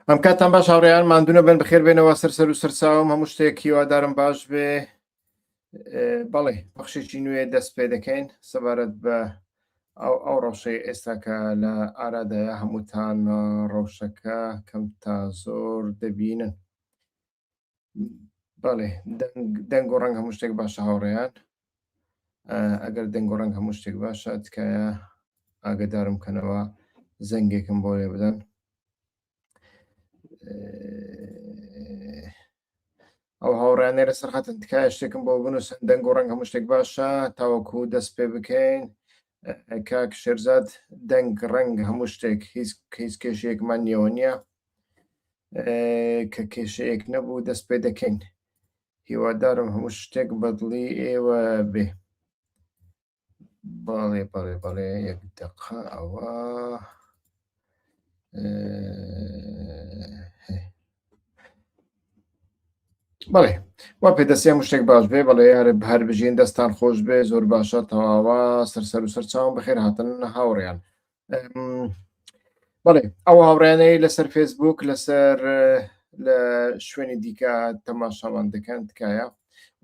ئەم کاتان باش هاوڕێیان ماندوونە بن بەخێر بێنەوە سەر سەر و سەرچاوم هەموو شتێک هیوادارم باش بێ بەڵێ پەخشێکی نوێ دەست پێ دەکەین سەبارەت بە ئەو ئەو ڕەوشەی ئێستا کە لە ئارادایە هەمووتان ڕەوشەکە کەم تا زۆر دەبینن بەڵێ دەنگ و ڕەنگ هەموو شتێک باشە هاوڕێیان ئەگەر دەنگ و ڕەنگ هەموو شتێک باشە تکایە ئاگدارم کەنەوە زەنگێکم بۆ لێ بدەن ئەو هاوڕیانەی لەسەر خەتن تکایە شتێکم بۆ بنووسن دەنگ و ڕەنگ هەموو شتێک باشە تاوەکو دەست پێ بکەین کاک شێرزاد دەنگ ڕەنگ هەموو شتێک هیچ هیچ کێشەیەکمان نیەوە نییە کە کێشەیەک نەبوو دەست پێ دەکەین هیوادارم هەموو شتێک بەدڵی ئێوە بێ بەڵێ بەڵێ بەڵێ یەک دقە ئەوە بەڵێ وا پێدەستی هەموو شتێک باش بێ بەڵێ هەر هەر بژین دەستان خۆش بێ زۆر باشە تەواوە سەر سەر و سەر چاوم بەخێر هاتن هاوڕێیان بەڵێ ئەو هاوڕێیانەی لەسەر فێسبوک لەسەر لە شوێنی دیکە تەماشامان دەکەن تکایە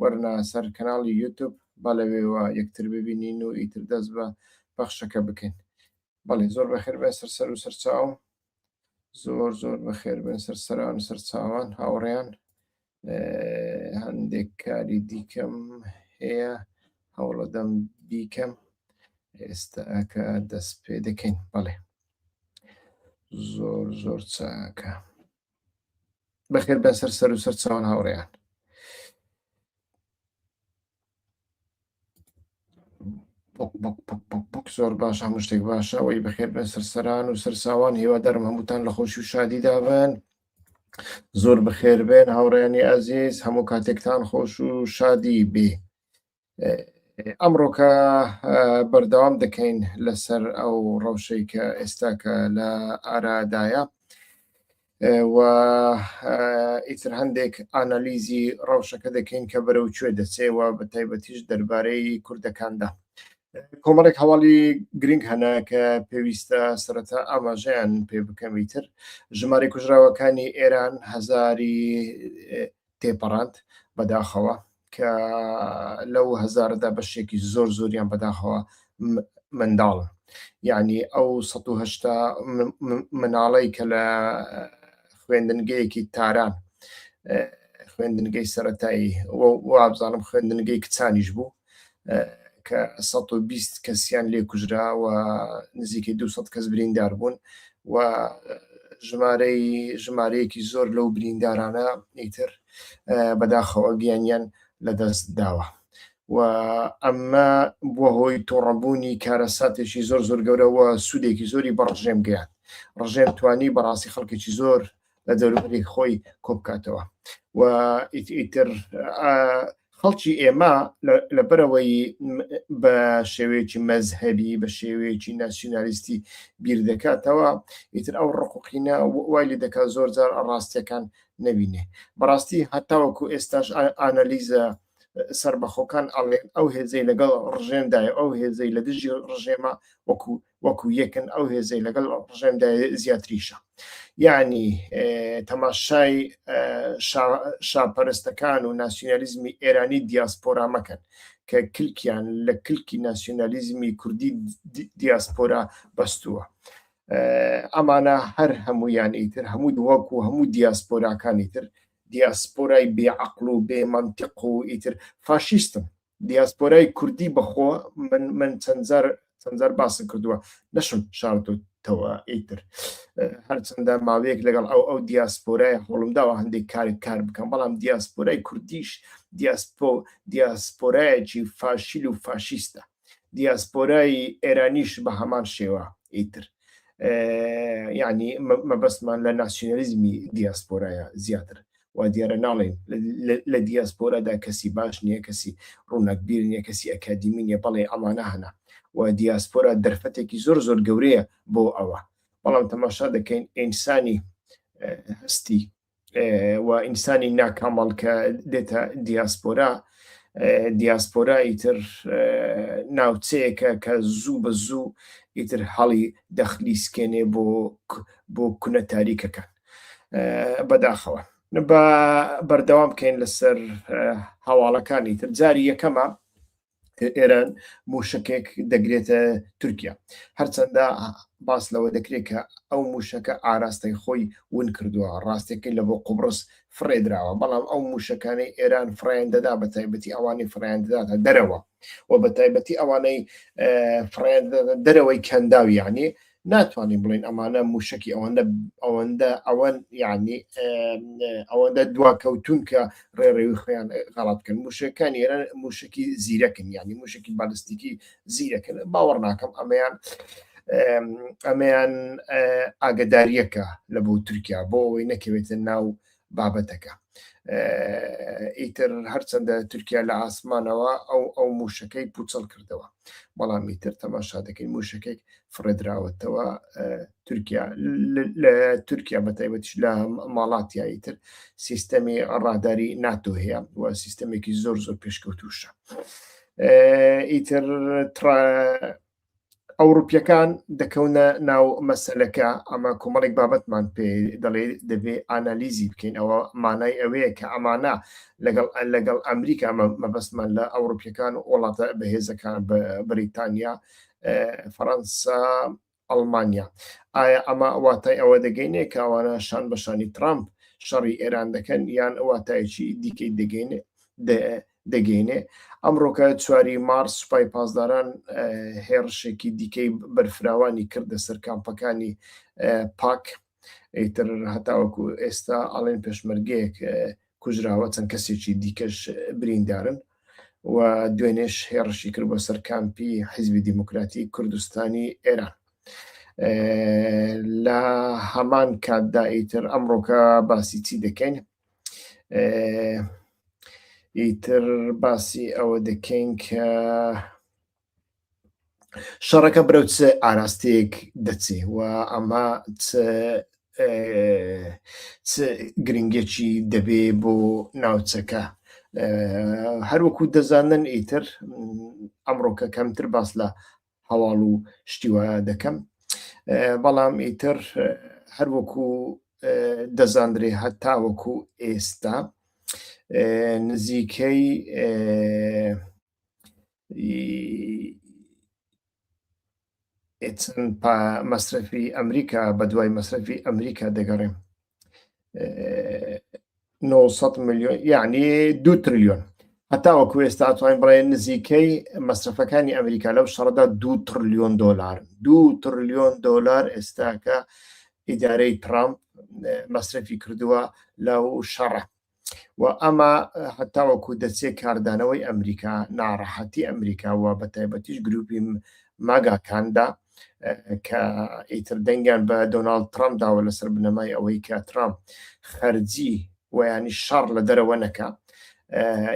وەرنە سەر کەناڵی یوتوب با لەوێوە یەکتر ببینین و ئیتر دەست بە پەخشەکە بکەین بەڵێ زۆر بەخێر بێن سەر سەر و سەرچاو زۆر زۆر بەخێر بن سەر سەران و سەرچاوان هاوڕێیان هەندێک کاری دیکەم هەیە هەوڵەدەم بیکەم ئێستاکە دەست پێ دەکەین بەڵێ زۆر زۆر چاکە بەخێر بن سەر سەر و سەر چاوان هاوڕێیان زۆر باش هەموو شتێک باشە ئەوەی بەخێر بن سەرسەران و سەرساوان هیوادارم هەمووتان لە خۆشی و شادیدا بن زۆر بەخێر بێن هاوڕێیانی ئازیز هەموو کاتێکتان خۆش و شادی بێ ئەمڕۆکە بەردەوام دەکەین لەسەر ئەو ڕەوشەی کە ئێستا کە لە ئارادایە و ئیتر هەندێک ئانالیزی ڕەوشەکە دەکەین کە بەرەو کوێ دەچێ و بە تایبەتیش دەربارەی کوردەکاندا کۆمەڵێک هەواڵی گرنگ هەنە کە پێویستە سەرەتا ئاماژەیان پێ بکەم ئیتر ژمارەی کوژراوەکانی ئێران هەزاری تێپەڕاند بەداخەوە کە لەو هەزارەدا بەشێکی زۆر زۆریان بەداخەوە منداڵن یعنی ئەو 1970 مناڵەی کە لە خوێندنگەیەکی تاران خوێندنگەی سەتایی وابزانم خوێندنگەی کچانیش بوو کە 120 کەسیان لێ کوژرا و نزیکەی 200 کەس بریندار بوون و ژمارەی ژمارەیەکی زۆر لەو بریندارانە ئیتر بەداخەوە گیانیان لەدەست داوە و ئەمە بووە هۆی تۆڕەبوونی کارەساتێکی زۆر زۆر گەورە و سوودێکی زۆری بە ڕژێم گەیاند ڕژێم توانی بەڕاستی خەڵکێکی زۆر لە دەوروبەری خۆی کۆبکاتەوە و ئیتر خەڵکی ئێمە لەبەرەوەی بە شێوەیەکی مەزهەبی بە شێوەیەکی ناسیونالیستی بیر دەکاتەوە ئیتر ئەو ڕقوقینە وای لێ دەکات زۆر جار ڕاستیەکان نەبینێ بەڕاستی هەتاوەکو ئێستاش ئانالیزە سربەخۆکان ئەڵێن ئەو هێزەی لەگەڵ ڕژێمدایە ئەو هێزەی لە دژی ڕژێمە وەکو وەکو یەکن ئەو هێزەی لەگەڵ ڕژێمدا زیاتریشە یعنی تەماشای شاپەرستەکان و ناسیۆنالیزمی ئێرانی دیاسپۆرا مەکەن کە کلکیان لە کلکی ناسیۆنالیزمی کوردی دیاسپۆرا بەستووە ئەمانە هەر هەمویان ئیتر هەموو وەکو هەموو دیاسپۆراکانی تر دیاسپۆرای بێعقل و بێ منطق و ئیتر فاشیستن دیاسپۆرای کوردی بەخۆ من من چەندجار چەندجار باسم کردووە نەشم شاردوتەوە ئیتر هەرچەندە ماوەیەک لەگەڵ ئەو ئەو دیاسپۆرای هەوڵمداوە هەندێک کار کار بکەم بەڵام دیاسپۆرای کوردیش دیاسپۆ دیاسپۆرایەکی فاشیل و فاشیستە دیاسپۆرای ئێرانیش بە هەمان شێوە ئیتر یعنی مەبەستمان لە ناسیۆنالیزمی دیاسپۆرایە زیاتر وا دیارە ناڵێین لە دیاسپۆرادا کەسی باش نییە، کەسی ڕووناکبیر نییە، کەسی ئەکادیمی نییە، بەڵێ ئەمانە هەنە و دیاسپۆرا دەرفەتێکی زۆر زۆر گەورەیە بۆ ئەوە، بەڵام تەماشا دەکەین ئینسانی هەستی و ئینسانی ناکامەڵ کە دێتە دیاسپۆرا، دیاسپۆرا ئیتر ناوچەیەکە کە زوو بە زوو ئیتر هەڵی دەخلیسکێنێ بۆ بۆ کونە تاریکەکان. بەداخەوە بە بەردەوام بکەین لەسەر هەواڵەکانی تر جاری یەکەمە ئێران موشکێک دەگرێتە تورکیا هەرچەندە باس لەوە دەکرێت کە ئەو موشەکە ئاراستەی خۆی ون کردووە ڕاستەکەی لە بۆ قوبرس فڕێدراوە بەڵام ئەو موشەکانەی ئێران فڕێن دەدا بە تایبەتی ئەوانەی فڕێن دەداتە دەرەوە و بە تایبەتی ئەوانەی فڕێن دەرەوەی کەنداو یعنی ناتوانین بڵێن ئەمانە موشکی ئەوەندە ئەوەندە ئەوەن یعنی ئەوەندە دواکەوتون کە ڕێڕەوی خۆیان غەڵات بکەن موشەکانی ئێران موشکی زیرەکن یعنی موشکی بالستیکی زیرەکن باوەڕ ناکەم ئەمەیان ئەمەیان ئاگداریەکە لە بۆ تورکیا بۆ ئەوەی نەکەوێتە ناو بابەتەکە ئیتر هەرچەندە تورکیا لە ئاسمانەوە ئەو ئەو موشەکەی پوچەڵ کردەوە بەڵام ئیتر تەماشا دەکەین موشەکێک فڕێدراوەتەوە تورکیا لە تورکیا بە تایبەتیش لە ماڵاتیا ئیتر سیستەمی ڕاداری ناتۆ هەیە و سیستەمێکی زۆر زۆر پێشکەوتوشە ئیتر ئەوروپیەکان دەکەونە ناو مەسەلەکە ئەمە کۆمەڵێک بابەتمان پێ دەڵێ دەبێ ئانالیزی بکەین ئەوە مانای ئەوەیە کە ئەمانە لەگەڵ لەگەڵ ئەمریکا مەبەستمان لە ئەوروپیەکان و وڵاتە بەهێزەکان بە بریتانیا فەڕەنسا ئەڵمانیا ئایا ئەمە واتای ئەوە دەگەینێ کە ئەوانە شان بە شانی ترامپ شەڕی ئێران دەکەن یان واتایەکی دیکەی دەگەینێ دەگەینێ. ئەمڕۆکە چواری مارس سوپای پاسداران هێڕشێکی دیکەی بەرفراوانی کردە سەر کامپەکانی پاک ئیتر هەتاوەکو ئێستا ئەڵێن پێشمەرگەیەک کوژراوە چەند کەسێکی دیکەش بریندارن و دوێنێش هێڕشی کرد بۆ سەر کامپی حیزبی دیموکراتی کوردستانی ئێران. لە هەمان کاتدا ئیتر ئەمڕۆکە باسی چی دەکەین؟ ئیتر باسی ئەوە دەکەین کە شەڕەکە بەرەو چ ئاراستەیەک دەچێ و ئەمە چ چ گرنگێکی دەبێ بۆ ناوچەکە هەروەکو دەزانن ئیتر ئەمڕۆکە کەمتر باس لە هەواڵ و شتی وا دەکەم بەڵام ئیتر هەروەکو دەزاندرێ هەتاوەکو ئێستا نزیکەی چەند مەسرەفی ئەمریکا بە دوای مەسرەفی ئەمریکا دەگەڕێم 900 میلیۆن یعنی دو تریلیۆن هەتاوەکو ئێستا توانین بڵێن نزیکەی مەسرەفەکانی ئەمریکا لەو شەڕدا دو تریلیۆن دۆلار دو تریلیۆن دۆلار ئێستاکە ئیدارەی ترامپ مەسرەفی کردووە لەو شەڕە و ئەمە هەتاوەکو دەچێت کاردانەوەی ئەمریکا ناڕەحەتی ئەمریکا و بە تایبەتیش گروپی ماگاکاندا کە ئیتر دەنگیان بە دۆناڵد ترامپ داوە لەسەر بنەمای ئەوەی کە ترامپ خەرجی و ینی شەڕ لە دەرەوە نەکا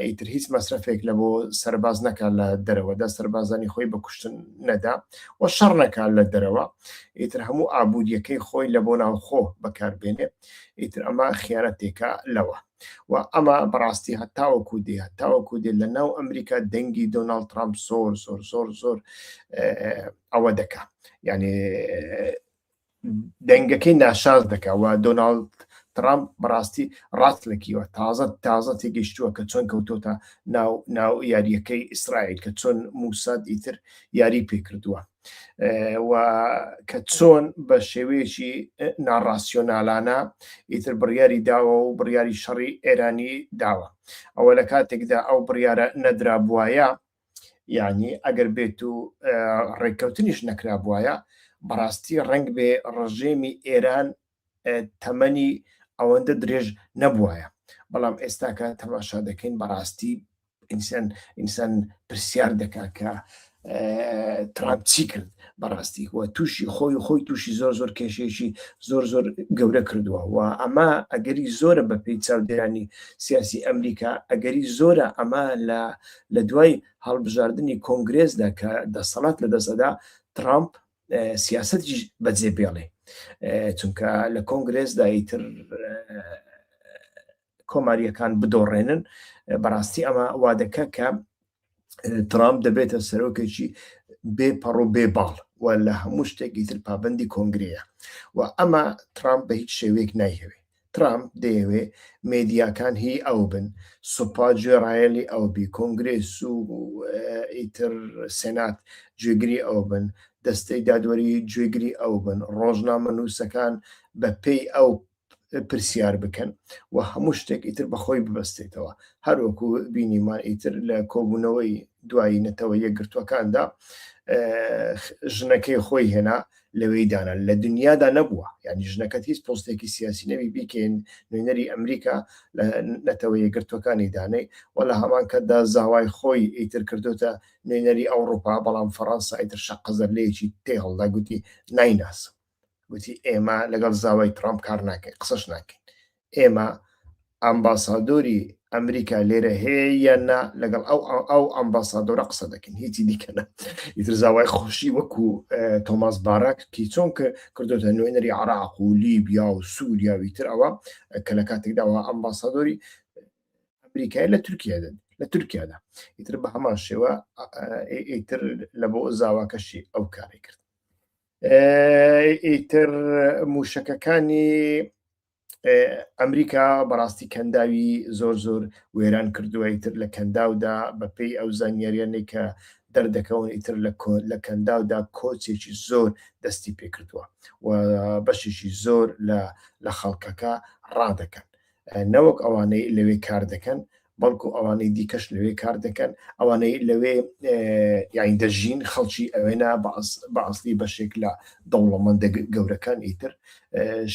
ئیتر هیچ مەسرەفێک لە بۆ سەرباز نەکا لە دەرەوەدا سەربازانی خۆی بە کوشتن نەدا و شەڕ نەکا لە دەرەوە ئیتر هەموو ئابووریەکەی خۆی لە بۆ ناوخۆ بەکاربێنێ ئیتر ئەمە خیانەتێکە لەوە و ئەمە بەڕاستی هەتاوەکو دێ هەتاوەکو دێ لە ناو ئەمریکا دەنگی دۆناڵد ترامپ زۆر زۆر زۆر زۆر ئەوە دەکا یعنی دەنگەکەی ناشاز دەکا و دۆناڵد ترامپ بەڕاستی ڕاست لەکیوە تازە تازە تێگەیشتووە کە چۆن کەوتۆتە ناو ناو یاریەکەی ئیسرائیل کە چۆن موساد ئیتر یاری پێکردووە و کە چۆن بە شێوەیەکی ناڕاسیۆنالانە ئیتر بڕیاری داوە و بڕیاری شەڕی ئێرانی داوە ئەوە لە کاتێکدا ئەو بڕیارە نەدرابوایە یعنی ئەگەر بێت و ڕێککەوتنیش نەکرابوایە بەڕاستی ڕنگ بێ ڕژێمی ئێران تەمەنی ئەوەندە درێژ نەبوایە بەڵام ئێستاکە تەماشا دەکەین بەڕاستی ئینسان ئینسان پرسیار دەکا کە ترامپ چی کرد بەڕاستی و تووشی خۆی خۆی تووشی زۆر زۆر کێشەیەکی زۆر زۆر گەورە کردووە و ئەمە ئەگەری زۆرە بە پێی چاودێرانی سیاسی ئەمریکا ئەگەری زۆرە ئەمە لە لە دوای هەڵبژاردننی کۆنگرێسدا کە دەسەڵات لە دەستەدا ترامپ سیاسەتیش بەجێ بێڵێ چونکە لە کۆنگرێسدا ئیتر کۆماریەکان بدۆڕێنن بەڕاستی ئەمە وادەکە کە ترامپ دەبێتە سەرۆکێکی بێ پەڕ و بێ باڵ و لە هەموو شتێکی تر پابندی کۆنگرەیە و ئەمە ترامپ بە هیچ شێوەیەک نایهەوێ. ترامپ دەیەوێ مێدیاکان هی ئەو بن، سوپا گوێڕایەلی ئەو بی، کۆنگرێس و ئیتر سێنات گوێگری ئەو بن، دەستەی دادوەری گوێگری ئەو بن، ڕۆژنامەنووسەکان بە پێی ئەو پرسیار بکەن و هەموو شتێک ئیتر بە خۆی ببەستێتەوە. هەروەکو بینیمان ئیتر لە کۆبوونەوەی دوایی نەتەوە یەکگرتووەکاندا ژنەکەی خۆی هێنا لەوێی دانا لە دنیادا نەبووە یعنی ژنەکەت هیچ پۆستێکی سیاسی نەبی بیکەین نوێنەری ئەمریکا لە نەتەوە یەکگرتووەکانی دانەی و لە هەمان کاتدا زاوای خۆی ئیتر کردوتە نوێنەری ئەوروپا بەڵام فەڕەنسا ئیتر شەقەزەرلەیەکی تێ هەڵدا گوتی نایناسم گوتی ئێمە لەگەڵ زاوای ترامپ کار ناکەین قسەش ناکەین ئێمە ئامباسادۆری ئەمریکا لێرە هەیە یان نا لەگەڵ ئەو ئەو ئامباسادۆرە قسە دەکەین هیچی دیکەنە ئیتر زاوای خۆشی وەکو تۆماس باراک کی چۆن کە کردوتە نوێنەری عراق و لیبیا و سووریا و ئیتر ئەوە کە لە کاتێکداوە ئامباسادۆری ئەمریکای لە تورکیا لە تورکیادا ئیتر بە هەمان شێوە ئیتر لە بۆ زاواکەشی ئەو کاری کرد ئیتر موشەکەکانی ئەمریکا بەڕاستی کەنداوی زۆر زۆر وێران کردووە ئیتر لە کەنداودا بەپێی ئەو زانیاریانەی کە دەردەکەون ئیتر لە کەنداودا کۆچێکی زۆر دەستی پێکردووە و بەشێکی زۆر لە خەڵکەکە ڕادەکەن نەوەک ئەوانەی لەوێ کار دەکەن بەڵکو ئەوانەی دیکەش لەوێ کار دەکەن ئەوانەی لەوێ یاین دەژین خەڵکی ئەوێنا بە ئەسلی بەشێک لە دەوڵەمەندە گەورەکان ئیتر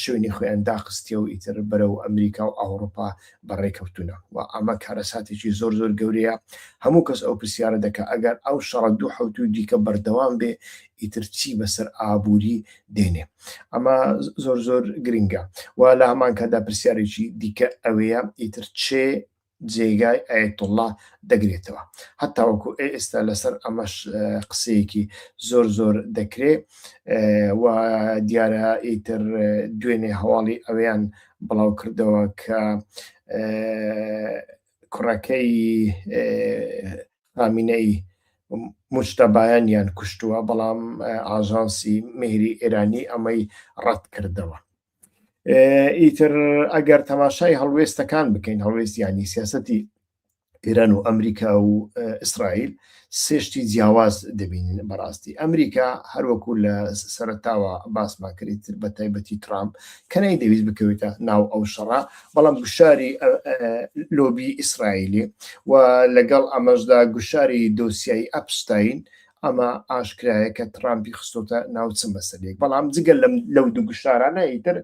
شوێنی خۆیان داخستیە و ئیتر بەرەو ئەمریکا و ئەوروپا بەڕێکەوتونە و ئەمە کارەساتێکی زۆر زۆر گەورەیە هەموو کەس ئەو پرسیارە دەکە ئەگەر ئەو شەڕە دوو حوتوو دیکە بەردەوام بێ ئیتر چی بەسەر ئابووری دێنێ ئەمە زۆر زۆر گرنگە و لە هەمان کاتدا پرسیارێکی دیکە ئەوەیە ئیتر چێ جێگای ئایەتوڵڵا دەگرێتەوە هەتاوەکو ئێستا لەسەر ئەمەش قسەیەکی زۆر زۆر دەکرێ و دیارە ئیتر دوێنێ هەواڵی ئەویان بڵاو کردەوە کە کوڕەکەی خامینەئی موجتەبایانیان کوشتووە، بەڵام ئاژانسی مێهری ئێرانی ئەمەی ڕەتکردەوە. ئیتر ئەگەر تەماشای هەڵوێستەکان بکەین، هەڵوێست یانی سیاسەتی ئێران و ئەمریکا و ئیسرائیل سێشتی جیاواز دەبینین بەڕاستی ئەمریکا هەروەکو لە سەرەتاوە باسمان کرد تر بە تایبەتی ترامپ کە نەیدەویست بکەوێتە ناو ئەو شەڕە بەڵام گوشاری لۆبی ئیسرائیلی و لەگەڵ ئەمەشدا گوشاری دۆسیای ئەپستاین ئەمە ئاشکرایە کە ترامپی خستۆتە ناو چ مەسەلەیەک بەڵام جگە لەم لەو دوو گوشارانە ئیتر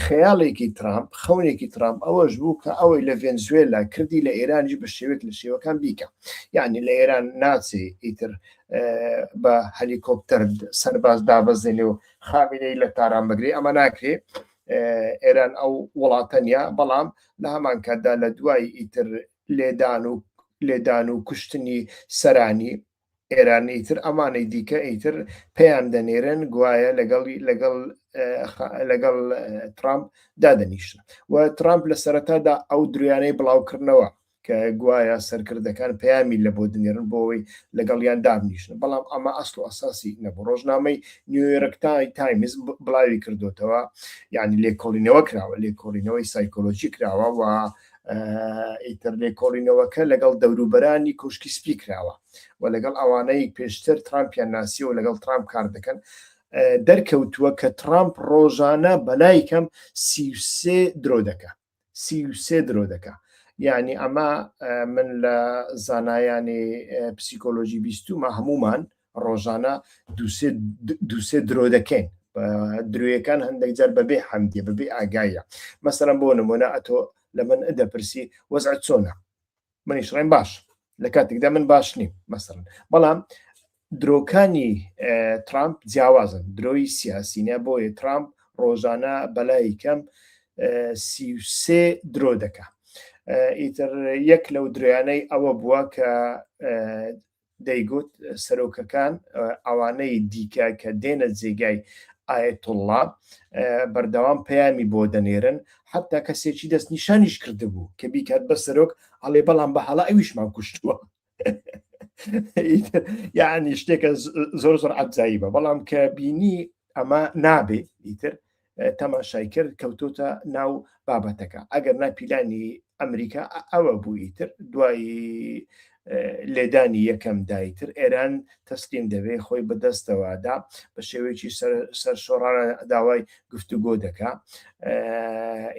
خەیاڵێکی ترامپ خەونێکی ترامپ ئەوەش بوو کە ئەوەی لە ڤێنزوێلا کردی لە ئێرانیش بە شێوەیەک لە شێوەکان بیکە یعنی لە ئێران ناچێ ئیتر بە هەلیکۆپتەر سەرباز دابەزێنێ و خامینەی لە تاران بگرێ ئەمە ناکرێ ئێران ئەو وڵاتە نیە بەڵام لە هەمان کاتدا لە دوای ئیتر لێدان و لێدان و کوشتنی سەرانی ئێران ئیتر ئەمانەی دیکە ئیتر پەیام دەنێرن گوایە لەگەڵی لەگەڵ لەگەڵ ترامپ دادەنیشن و ترامپ لە سەرەتادا ئەو درۆیانەی بڵاوکردنەوە کە گوایە سەرکردەکان پەیامی لە بۆ دنێرن بۆ ئەوەی لەگەڵیان دابنیشن بەڵام ئەمە ئەسڵ و ئەساسی نەبوو ڕۆژنامەی نیویۆرک تایمز بڵاوی کردوتەوە یعنی لێکۆڵینەوە کراوە لێکۆڵینەوەی سایکۆلۆژی کراوە و ئیتر لێکۆڵینەوەکە لەگەڵ دەوروبەرانی کۆشکی سپی کراوە و لەگەڵ ئەوانەی پێشتر ترامپیان ناسیەوە لەگەڵ ترامپ کار دەکەن دەرکەوتووە کە ترامپ ڕۆژانە بەلای کەم 33 درۆ دەکە 33 درۆ دەکا یعنی ئەمە من لە زانایانی پسیکۆلۆژی بیستومە هەمومان ڕۆژانە دوسێ درۆ دەکەین درۆیەکان هەندێک جار بەبێ حەمدیە بەبێ ئاگایە مەسەرم بۆ نمونە ئەتۆ لە من دەپرسی وەزعت چۆنە منیش ڕێم باش لە کاتێکدا من باش نیم مەسەرن بەڵام درۆکانی ترامپ جیاوازن درۆی سیاسینە بۆیە ترامپ ڕۆژانە بەلای کەم 33 درۆ دەکا ئیتر یەک لەو درۆیانەی ئەوە بووە کە دەیگوت سەرۆکەکان ئەوانەی دیکە کە دێنە جێگای ئایەتوڵڵا بەردەوام پەیامی بۆ دەنێرن حتا کەسێکی دەستنیشانیش کردبوو کە بیکات بە سەرۆک ئەڵێ بەڵام بە هەڵە ئەویشمان کوشتووە یعنی شتێکە زۆر زۆر عەجایبە بەڵام کە بینی ئەمە نابێ ئیتر. تەماشای کرد کەوتۆتە ناو بابەتەکە ئەگەر نا پیلانی ئەمریکا ئەوە بوو ئیتر دوای لێدانی یەکەم دایتر ئێران تەسلیم دەبێ خۆی بەدەستەوە دا بە شێوەیەکی سەرشۆڕانە داوای گفتوگۆ دەکا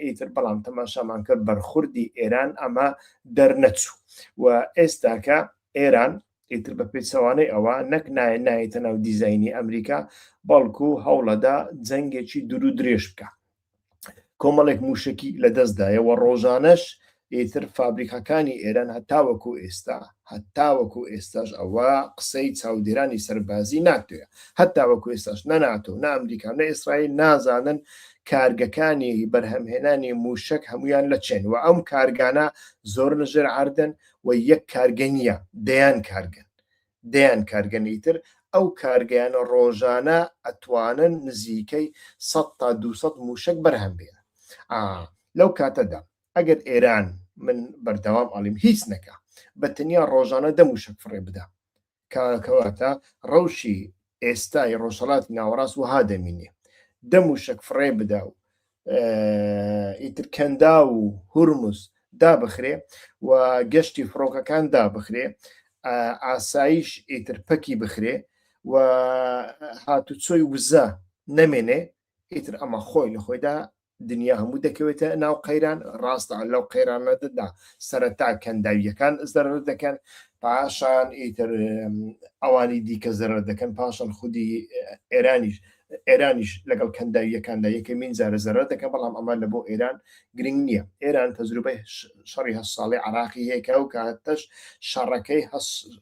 ئیتر بەڵام تەماشامان کرد بەرخوردی ئێران ئەمە دەرنەچوو و ئێستاکە ئێران ئیتر بە پێچەوانەی ئەوە نەک نایە نایەتە ناو دیزاینی ئەمریکا بەڵکو هەوڵەدا جەنگێکی دوور و درێژ بکە کۆمەڵێک موشکی لە دەستدایە و ڕۆژانەش ئیتر فابریکەکانی ئێران هەتاوەکو ئێستا هەتاوەکو ئێستاش ئەوە قسەی چاودێرانی سەربازی ناتۆیە هەتاوەکو ئێستاش نە ناتۆ نە ئەمریکا نە ئیسرائیل نازانن کارگەکانی بەرهەمهێنانی موشک هەمویان لە چێن و ئەم کارگانە زۆر لە ژێر عردن و یەک کارگە نییە دەیان کارگەن دەیان کارگەن ئیتر ئەو کارگەیانە ڕۆژانە ئەتوانن نزیکەی 100 تا 200 موشک بەرهەم بێنن ئا لەو کاتەدا ئەگەر ئێران من بەردەوام ئەڵیم هیچ نەکا بە تەنیا ڕۆژانە دە موشک فڕێ بدا کەواتە ڕەوشی ئێستای ڕۆژهەڵاتی ناوەڕاست وەها دەمینێ دە موشک فڕێ بدا و ئیتر کەنداو و هورمز دابخرێ و گەشتی فڕۆکەکان دابخرێ ئاسایش ئیتر پەکی بخرێ و هاتوچۆی وزە نەمێنێ ئیتر ئەمە خۆی لە خۆیدا دنیا هەموو دەکەوێتە ناو قەیران ڕاستە لەو قەیرانەدا سەرەتا کەنداویەکان زەرەر دەکەن پاشان ئیتر ئەوانی دیکە زەرەر دەکەن پاشان خودی ئێرانیش ئێرانیش لەگەڵ کەنداویەکاندا یەکەمین جارە زەرەر دەکەن بەڵام ئەمە لە بۆ ئێران گرنگ نییە ئێران تەجروبەی شەڕی هە ساڵی عراقی هەیە کە ئەو کاتەش شەڕەکەی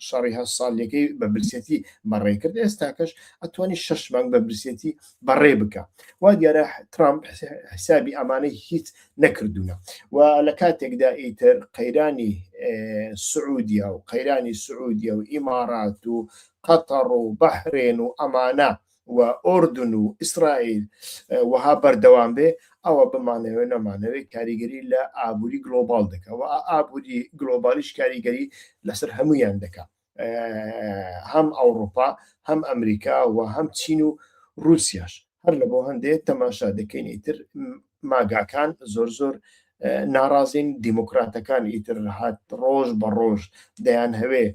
شەڕی هە ساڵیەکەی بە برسێتی بەڕێ کرد ئێستاکەش ئەتوانی شەش مانگ بە برسێتی بەڕێ بکە وا دیارە ترامپ حسابی ئەمانەی هیچ نەکردوونە و لە کاتێکدا ئیتر قەیرانی سعودیا و قەیرانی سعودیا و ئیمارات و قەتەڕ و بەحرێن و ئەمانە و ئۆردن و ئیسرائیل وەها بەردەوام بێ ئەوە بمانەوێ نەمانەوێ کاریگەری لە ئابووری global دەکا و ئابووری global یش کاریگەری لەسەر هەمویان دەکا هەم ئەوروپا هەم ئەمریکا و هەم چین و رووسیاش هەر لە بۆ هەندێ تەماشا دەکەین ئیتر ماگاکان زۆر زۆر ناڕازین دیموکراتەکان ئیتر هات ڕۆژ بە ڕۆژ دەیان هەوێ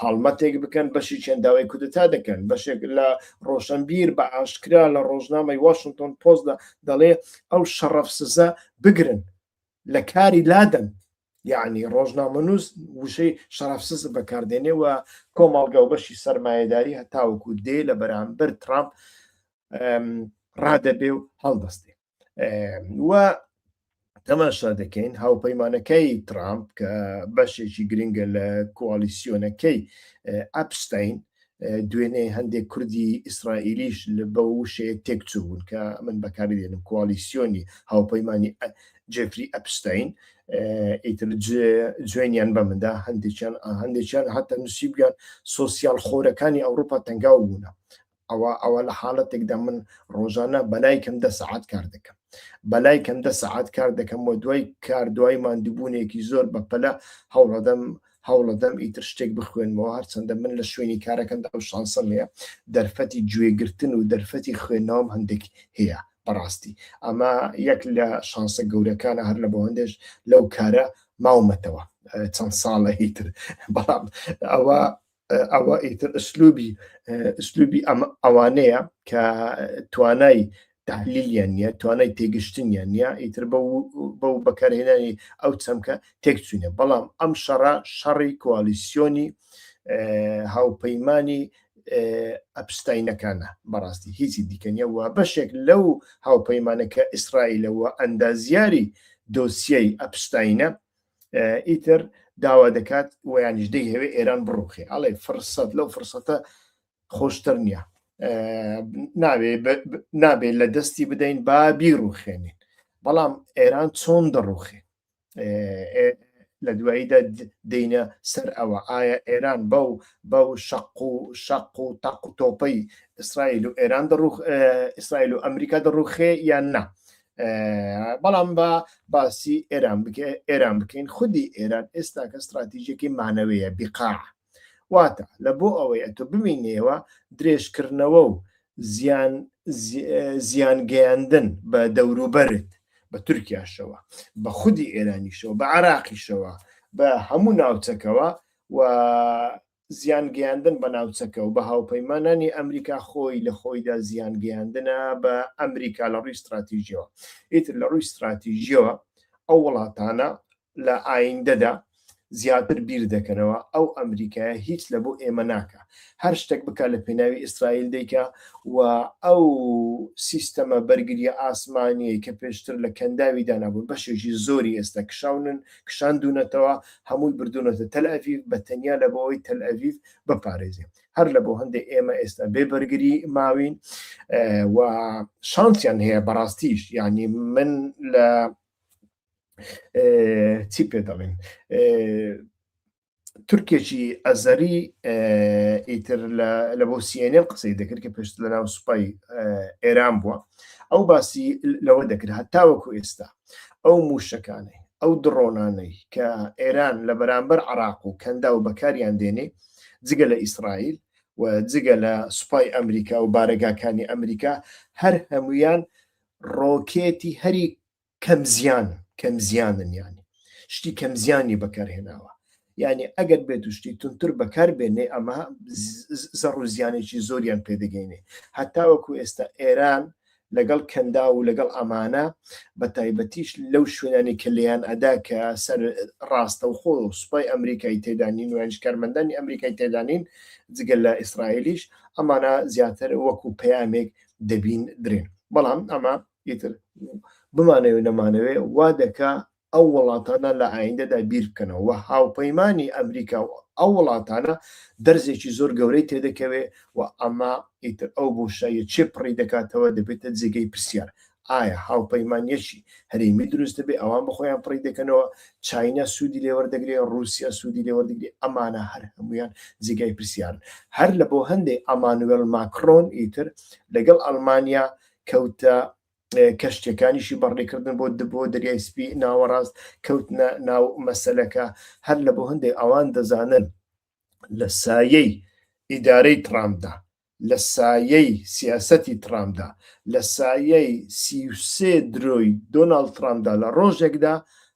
هەڵمەتێک بکەن بەشی چەند داوای کودەتا دەکەن بەشێک لە ڕۆشنبیر بە ئاشکرا لە ڕۆژنامەی واشنگتۆن پۆستدا دەڵێ ئەو شەڕەف سزا بگرن لە کاری لادەن یعنی ڕۆژنامەنووس وشەی شەرەفسز بەکاردێنێ و کۆمەڵگە و بەشی سەرمایەداری هەتاوەکو دێ لە بەرامبەر ترامپ ڕادەبێ و هەڵدەستێ و تەماشا دەکەین هاوپەیمانەکەی ترامپ کە بەشێکی گرنگە لە کوالیسیۆنەکەی ئەپستین دوێنێ هەندێک کوردی ئیسرائیلیش بە وشەیە تێکچوو بوون کە من بەکاری دێنم کوالیسیۆنی هاوپەیمانی جێفری ئەپستین ئیتر جوێنیان بە مندا هەندێکیان هەندێکیان هەتا نووسیبیان سۆسیال خۆرەکانی ئەوروپا تەنگاو بوونە ئەوە ئەوە لە حاڵەتێکدا من ڕۆژانە بەلای کەم دە سەعات کار دەکەم بەلای کەم دە سەعات کار دەکەم و دوای کار دوای ماندووبوونێکی زۆر بەپەلە هەوڵەدەم هەوڵەدەم ئیتر شتێک بخوێنمەوە هەرچەندە من لە شوێنی کارەکەمدا ئەو شانسەم هەیە دەرفەتی گوێگرتن و دەرفەتی خوێندنەوەم هەندێک هەیە بەڕاستی ئەمە یەک لە شانسە گەورەکانە هەر لە بۆ هەندێش لەو کارە ماومەتەوە چەند ساڵە هیتر بەڵام ئەوە ئەوە ئیتر ئسلوبی ئسلوبی ئەم ئەوانەیە کە توانای تحلیلیان نییە توانای تێگەشتنیان نییە ئیتر بەو بەکارهێنانی ئەو چەمکە تێکچوینە بەڵام ئەم شەڕە شەڕی کوالیسیۆنی هاوپەیمانی ئەپستاینەکانە بەڕاستی هیچی دیکە نیە و بەشێک لەو هاوپەیمانەکە ئیسرائیلەوە ئەندازیاری دۆسیەی ئەپستاینە ئیتر داوا دەکات ویانیش دەیهەوێ ئێران بڕوخێ ئەڵێ فرسەت لەو فرسەتە خۆشتر نییە نابێ نابێ لە دەستی بدەین با بیڕوخێنین بەڵام ئێران چۆن دەڕوخێ لە دواییدا دێنە سەر ئەوە ئایا ئێران بەو بەو شەق و شەق و تاق و تۆپەی ئیسرائیل و ئێران دەڕوخ ئیسرائیل و ئەمریکا دەڕوخێ یان نا بەڵام بە باسی ئێران بکە ئێران بکەین خودی ئێران ئێستا کە استراتیژیەکی مانەوەیە بیقاع واتە لە بۆ ئەوەی ئەتۆ بمینەوە درێژکردنەوە و زیان زیان گەیاندن بە دەوروبەرت بە تورکیاشەوە بە خودی ئێرانیشەوە بە عراقیشەوە بە هەموو ناوچەکەوە و زیان گەیاندن بە ناوچەکە و بە هاوپەیمانانی ئەمریکا خۆی لە خۆیدا زیان گەیاندنە بە ئەمریکا لە ڕووی ستراتیژیەوە ئیتر لە ڕووی ستراتیژیەوە ئەو وڵاتانە لە ئایندەدا زیاتر بیر دەکەنەوە ئەو ئەمریکایە هیچ لە بۆ ئێمە ناکا هەر شتێک بکا لە پێناوی ئیسرائیل دەیکا و ئەو سیستەمە بەرگریە ئاسمانیەی کە پێشتر لە کەنداوی دانابوون بەشێکی زۆری ئێستا کشاونن کشاندونەتەوە هەمووی بردونەتە تەل ئەڤیڤ بە تەنیا لە بۆ ئەوەی تەل ئەڤیڤ بپارێزێ هەر لە بۆ هەندێک ئێمە ئێستا بێ بەرگری ماوین و شانسیان هەیە بەڕاستیش یعنی من لە چی پێ دەڵێن تورکێکی ئەزەری ئیتر لە بۆ CNN قسەی دەکرد کە پێشتر لە ناو سوپای ئێران بووە ئەو باسی لەوە دەکرد هەتاوەکو ئێستا ئەو موشەکانەی ئەو دڕۆنانەی کە ئێران لە بەرامبەر عراق و کەندا و بەکاریان دێنێ جگە لە ئیسرائیل و جگە لە سوپای ئەمریکا و بارەگاکانی ئەمریکا هەر هەمویان ڕۆکێتی هەری کەم زیان کەم زیانن یانی شتی کەم زیانی بەکارهێناوە یعنی ئەگەر بێت و شتی تونتر بەکار بێنێ ئەمە زەڕ و زیانێکی زۆریان پێدەگەینێ هەتاوەکو ئێستا ئێران لەگەڵ کەندا و لەگەڵ ئەمانە بە تایبەتیش لەو شوێنانی کە لێیان ئەدا کە سەر ڕاستەوخۆ سوپای ئەمریکای تێدانین و یانیش کارمەندانی ئەمریکای تێدانین جگە لە ئیسرائیلیش ئەمانە زیاتر وەکو پەیامێک دەبین درێن بەڵام ئەمە ئیتر بمانەوێ نەمانەوێ وا دەکا ئەو وڵاتانە لە ئایندەدا بیر بکەنەوە و هاوپەیمانی ئەمریکا و ئەو وڵاتانە دەرزێکی زۆر گەورەی تێدەکەوێ و ئەمە ئیتر ئەو بۆشاییە چێ پڕی دەکاتەوە دەبێتە جێگەی پرسیار ئایا هاوپەیمانیەکی هەرێمی دروست دەبێ ئەوان بەخۆیان پڕی دەکەنەوە چاینا سوودی لێوەردەگرێ رووسیا سوودی لێوەردەگرێ ئەمانە هەر هەمویان جێگای پرسیارن هەر لە بۆ هەندێ ئەمانوێل ماکرۆن ئیتر لەگەڵ ئەڵمانیا کەوتە کەشتیەکانیشی بەڕێکردن بۆ بۆ دەریای سپی ناوەڕاست کەوتنە ناو مەسەلەکە هەر لە بۆ هەندێک ئەوان دەزانن لە سایەی ئیدارەی ترامپدا لە سایەی سیاسەتی ترامپدا لە سایەی 33 درۆی دۆناڵد ترامپدا لە ڕۆژێکدا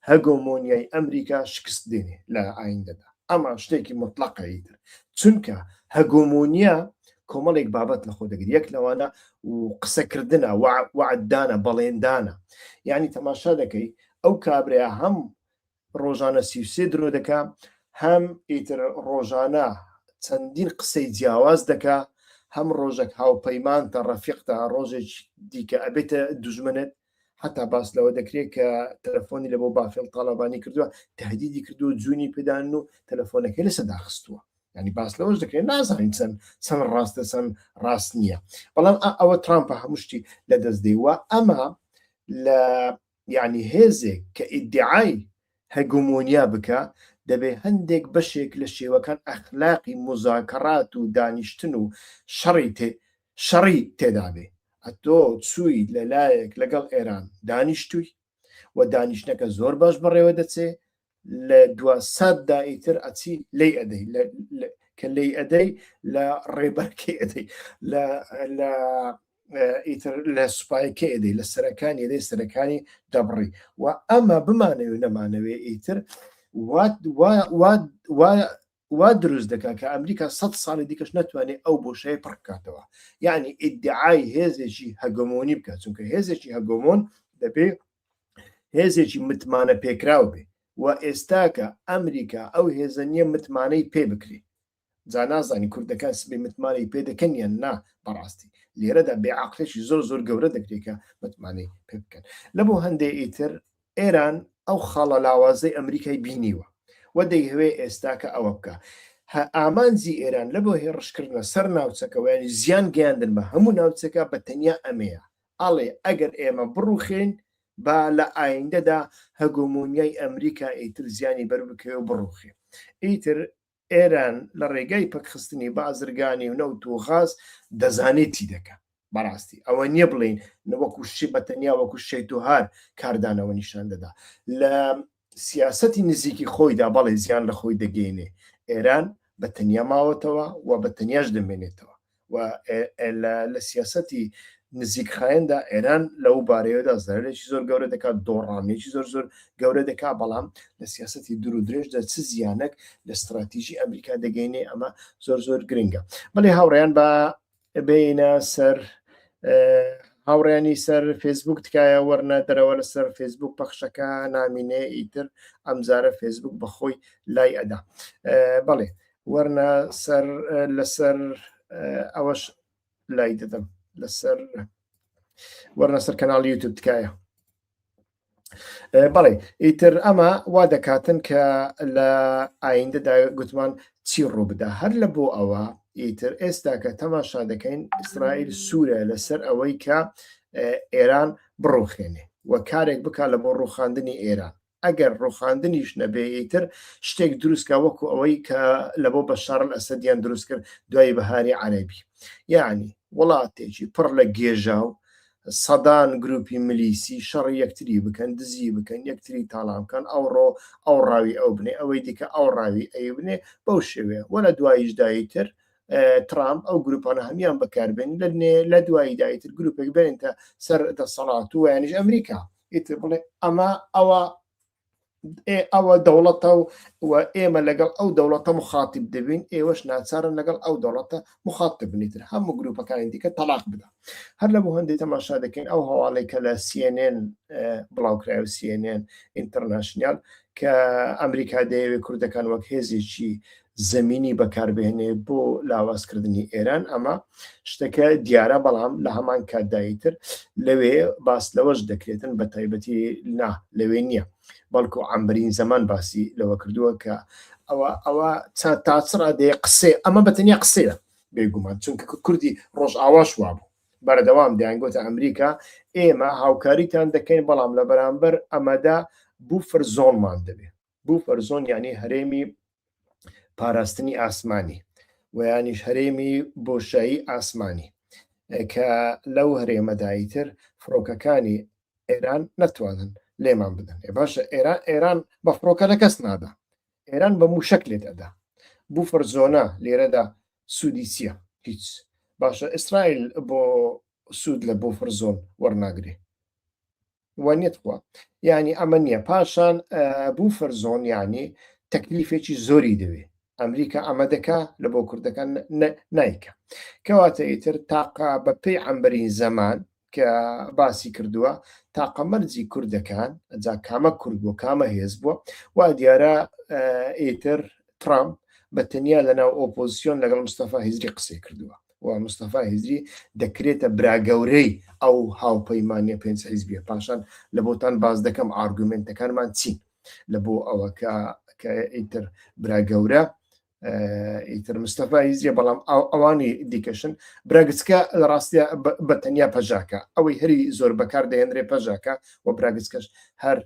هەگۆمۆنیای ئەمریکا شکست دێنێ لە ئایندەدا ئەمە شتێکی مطلقە ئیتر چونکە هەگۆمۆنیا کۆمەڵێک بابەت لەخۆ دەگرێت یەک لەوانە و قسەکردنە وعددانە بەڵێندانە یعنی تەماشا دەکەی ئەو کابرا هەم ڕۆژانە 33 درۆ دەکا هەم ئیتر ڕۆژانە چەندین قسەی جیاواز دەکا هەم ڕۆژێک هاوپەیمانتە ڕەفیقتە ڕۆژێک دیکە ئەبێتە دوژمنت حتا باس لەوە دەکرێت کە تەلەفۆنی لە بۆ بافێڵ تاالبانی کردووە تهدیدی کردووە جوونی پێدان و تەلەفۆنەکەی لەسەر داخستووە ینی باس لەوەش دەکرێت نازانین چەند چەند ڕاستە چەند ڕاست نییە بەڵام ئەوە ترامپە هەموو شتی لە دەست دەی و ئەمە لە یعنی هێزێک کە ئیدعای هەگومۆنیا بکە دەبێ هەندێک بەشێک لە شێوەکان ئەخلاقی مزاکەڕات و دانیشتن و شەڕی تێ شەڕی تێدابێ ئەتۆ چووی لەلایەک لەگەڵ ئێران دانیشتووی و دانیشتنەکە زۆر باش بەڕێوە دەچێ لە دوا ساتدا ئیتر ئەچی لی ئەدەی کە لی ئەدەی لە ڕێبەرکەی ئەدەی لە لە ئیتر لە سوپایەکە ئەدەی لە سەرەکانی ئەدەی سەرەکانی دەبڕی و ئەمە بمانەوێ نەمانەوێ ئیتر وا وا دروست دەکات کە ئەمریکا سە ساڵی دیکەش نەتوانێت ئەو بۆشای پڕ بکاتەوە یعنی ئیدعای هێزێکی هەگۆمۆنی بکات چونکە هێزێکی هەگۆمۆن دەبێ هێزێکی متمانە پێکراو بێ و ئێستاکە ئەمریکا ئەو هێزە نییە متمانەی پێ بکرێ جا نازانی کوردەکان سبەی متمانەی پێ دەکەن یان نا بەڕاستی لێرەدا بێ عەقڵێکی زۆر زۆر گەورە دەکرێت کە متمانەی پێ بکەن لە بۆ هەندێ ئیتر ئێران ئەو خاڵە لاوازەی ئەمریکای بینیوە و دەیهەوێ ئێستاکە ئەوە بکە ئامانجی ئێران لە بۆ هێڕشکردنە سەر ناوچەکە ویانی زیان گەیاندن بە هەموو ناوچەکە بە تەنیا ئەمەیە ئەڵێ ئەگەر ئێمە بڕوخێن با لە ئایندەدا هەگۆمۆنیای ئەمریکا ئیتر زیانی بەر بکەوێ و بڕوخێ ئیتر ئێران لە ڕێگای پەکخستنی بازرگانی و نەوت و غاز دەزانێت چی دەکا. بەڕاستی ئەوە نییە بڵێین وەکو شی بە تەنیا وەکو شێت و هار کاردانەوە نیشان دەدا. لە سیاسەتی نزیکی خۆیدا بەڵێ زیان لە خۆی دەگەینێ. ئێران بە تەنیا ماوەتەوە و بە تەنیاش دەمێنێتەوە و لە سیاسەتی نزیک خایەندا ئێران لەو بارەیەدا زەرەرێکی زۆر گەورە دەکات، دۆڕانێکی زۆر زۆر گەورە دەکات، بەڵام لە سیاسەتی دوور و درێژدا چ زیانێک لە ستراتیژی ئەمریکا دەگەینێ ئەمە زۆر زۆر گرنگە. بەڵێ هاوڕێیان با بێینە سەر هاوڕێیانی سەر فێسبوک تکایە وەرنە دەرەوە لەسەر فێسبوک پەخشەکە نامینێ ئیتر ئەمجارە فێسبوک بەخۆی لای ئەدا بەڵێ وەرنە سەر لەسەر ئەوەش لای دەدەم لەسەر وەرنە سەر کەناڵی یوتوب تکایە بەڵێ ئیتر ئەمە وا دەکاتن کە لە ئایندەدا گوتمان چی ڕووبدا هەر لە بۆ ئەوە ئیتر ئێستا کە تەماشا دەکەین ئیسرائیل سوورە لەسەر ئەوەی کە ئێران بڕوخێنێ و کارێک بک لە بۆ ڕوخاندنی ئێران ئەگەر ڕوخاندنیش نەبێ ئیتر شتێک دروستکە وەکو ئەوەی کە لە بۆ بەشار ئەسەدیان دروست کرد دوای بەهاری عەربی یعنی وڵاتێکی پڕ لە گێژاو سەدان گروپی ملیسی شەڕی یەکتری بکەن، دزی بکەن، یەکتری تاڵان بکەن، ئەوڕۆ ئەو ڕاوی ئەو بنێ، ئەوەی دیکە ئەو ڕاوی ئەی بنێ، بەو شێوەیە. وە لە دواییشدا ئیتر ترامپ ئەو گروپانە هەموان بەکاربێنی لە نێ لە دواییدا ئیتر گروپێک بێنێتە سەر دەسەڵات و یانیش ئەمریکا ئیتر بڵێ ئەمە ئەوە ئەوە دەوڵەتە و و ئێمە لەگەڵ ئەو دەوڵەتە مخاتب دەبین ئێوەش ناچارن لەگەڵ ئەو دەوڵەتە مخاتب بنیتر هەموو گروپەکانی دیکە تەلاق بدە هەر لە بۆ هەندێک تەماشا دەکەین ئەو هەواڵێک کە لە CNN بڵاوکرای و CNN International کە ئەمریکا دەیەوێت کوردەکان وەک هێزێکی زەمینی بەکاربهێنێ بۆ لاوازکردنی ئێران ئەمە شتەکە دیارە بەڵام لە هەمان کاتدایتر لەوێ باس لەوەش دەکرێتن بە تایبەتی نا لەوێ نییە بەڵکو عمبرین زەمان باسی لەوە کردووە کە ئەوە ئەوە تا چ ڕادەیە قسەی ئەمە بە تەنیا قسەیە بێگومان چونکە کوردی ڕۆژئاواش وابوو بەردەوام دەیانگوتە ئەمریکا ئێمە هاوکاریتان دەکەین بەڵام لە بەرامبەر ئەمەدا buffer zone مان دەبێت buffer zone یعنی هەرێمی پاراستنی ئاسمانی و یانیش هەرێمی بۆشایی ئاسمانی کە لەو هەرێمەدایتر فڕۆکەکانی ئێران نەتوانن لێمان بدەن باشە ئێران ئێران بە فڕۆکە لە کەس نادا ئێران بە موشک لێت ئەدا buffer zone ە لێرەدا سوودی چییە هیچ باشە ئیسرائیل بۆ سوود لە buffer zone وەرناگرێ وانیە تخوا یعنی ئەمە نییە پاشان buffer zone یعنی تەکلیفێکی زۆری دەوێ ئەمریکا ئەمە دەکا لە بۆ کوردەکان نایکە کەواتە ئیتر تاقا بە پێی عەمبەرین زەمان کە باسی کردووە تاقە مەرجی کوردەکان جا کامە کورد بوو کامە هێز بووە وا دیارە ئیتر ترامپ بە تەنیا لەناو ئۆپۆزیسیۆن لەگەڵ مستەفا هیزری قسەی کردووە و مستەفا هیزری دەکرێتە براگەورەی ئەو هاوپەیمانیە پێنج حیزبیە پاشان لە بۆتان باز دەکەم ئارگومنتەکانمان چین لە بۆ ئەوە کە کە ئیتر براگەورە ئیتر مستەفا هیزریە بەڵام ئەوانی دیکەشن براگچکە لە ڕاستە بە تەنیا پەژاکە ئەوەی هەری زۆر بەکار دەهێنرێ پەژاکە و براگچکەش هەر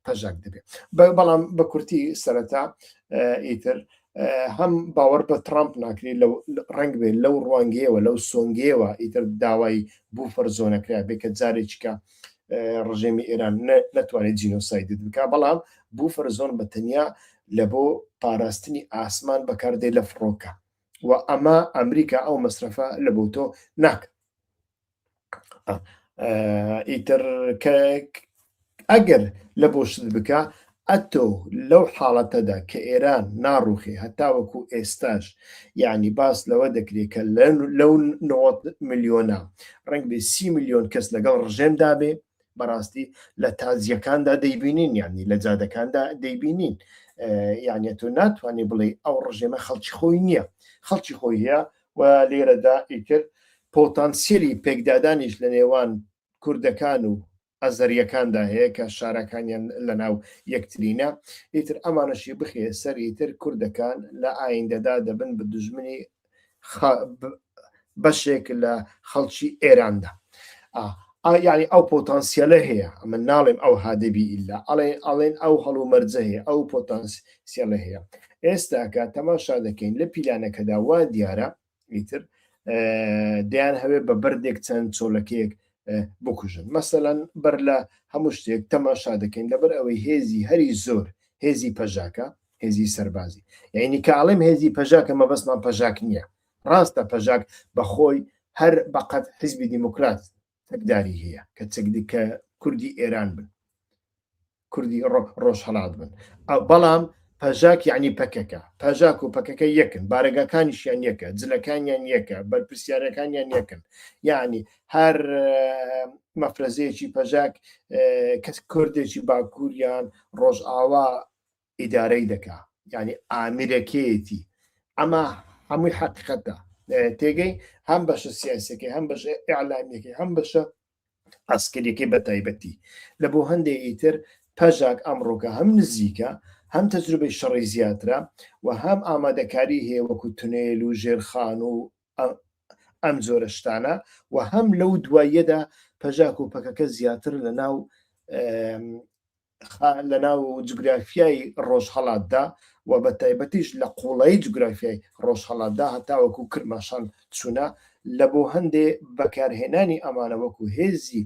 پەژاک دەبێت بەڵام بە کورتی سەرەتا ئیتر هەم باوەڕ بە ترامپ ناکرێت لەو ڕنگ بێت لەو ڕوانگەیەوە لەو سۆنگەیەوە ئیتر داوای buffer zone ەکرا بێ کە جارێکیکە ڕژێمی ئێران نەتوانێت جینۆسایدت بک بەڵام buffer zone بە تەنیا لە بۆ پاراستنی ئاسمان بەکاردێ لە فڕۆکە و ئەمە ئەمریکا ئەو مەسرەفە لە بۆ تۆ ناکە ئیتر کە ئەگەر لە بۆ شت بکە ئەتۆ لەو حاڵەتەدا کە ئێران ناڕوخێ هەتاوەکو ئێستاش یعنی باس لەوە دەکرێت کە لەو 90 ملیۆنە ڕنگ بێ سی ملیۆن کەس لەگەڵ ڕژێمدا بێ بەڕاستی لە تازیەکاندا دەیبینین یعنی لە جادەکاندا دەیبینین یعنی تۆ ناتوانانی بڵێ ئەو ڕژێمە خەڵکی خۆی نییە خەڵکی خۆی هەیە و لێرەدا ئیتر پۆتانسیلی پێکدادانیش لە نێوان کوردەکان و ئەزەریەکاندا هەیە کە شارەکانیان لەناو یەکترینە ئیتر ئەمانەشی بخێ سەر ئیتر کوردەکان لە ئایندەدا دەبن بە دوژمنی بەشێک لە خەڵکی ئێراندا یعنی ئەو پۆتانسیەلە هەیە ئەمە ناڵێم ئەو هادەبی ئللا ئەڵێ ئەڵێن ئەو هەڵو مەرجە هەیە ئەو پۆتانسیەلە هەیە ئێستاکە تەماشا دەکەین لە پیلانەکەدا وا دیارە ئیتر دەیان هەوێ بە بەردێک چەند چۆلەکەیەک بکوژن مەسەەن بەر لە هەموو شتێک تەماشا دەکەین لەبەر ئەوەی هێزی هەری زۆر هێزی پەژاکە هێزی سەربازی یعنی کە ئەڵێم هێزی پەژاکە مەبەستمان پەژاک نییە ڕاستە پەژاک بەخۆی. هەر بەقەد حیزبی دیموکرات چەکداری هەیە کە چەکدی کە کوردی ئێران بن کوردی ڕۆژهەڵات بن بەڵام پەژاک یعنی پەکەکە پەژاک و پەکەکە یەکن بارەگاکانیشیان یەکە جلەکانیان یەکە بەرپرسیارەکانیان یەکن یعنی هەر مەفرەزەیەکی پەژاک کەس کوردێکی باکووریان ڕۆژئاوا ئیدارەی دەکا یعنی ئامیرەکەیەتی ئەمە هەمووی حقیقەتە تێگەی هەم بەشە سیاسەکەی هەم بەشە ئیعلامیەکەی هەم بەشە عسکەریەکەی بە تایبەتی لە بۆ هەندێک ئیتر پەژاک ئەمڕۆکە هەم نزیکە هەم تەجروبەی شەڕی زیاترە و هەم ئامادەکاری هەیە وەکو تونێل و ژێرخان و ئەم جۆرە شتانە و هەم لەو دواییەدا پەژاک و پەکەکە زیاتر لە ناو لە ناو جوگرافیای ڕۆژهەڵاتدا و بە تایبەتیش لە قوڵایی جوگرافیای ڕۆژهەڵاتدا هەتاوەکو کرماشان چوونە، لە بۆ هەندێ بەکارهێنانی ئەمانە وەکو هێزی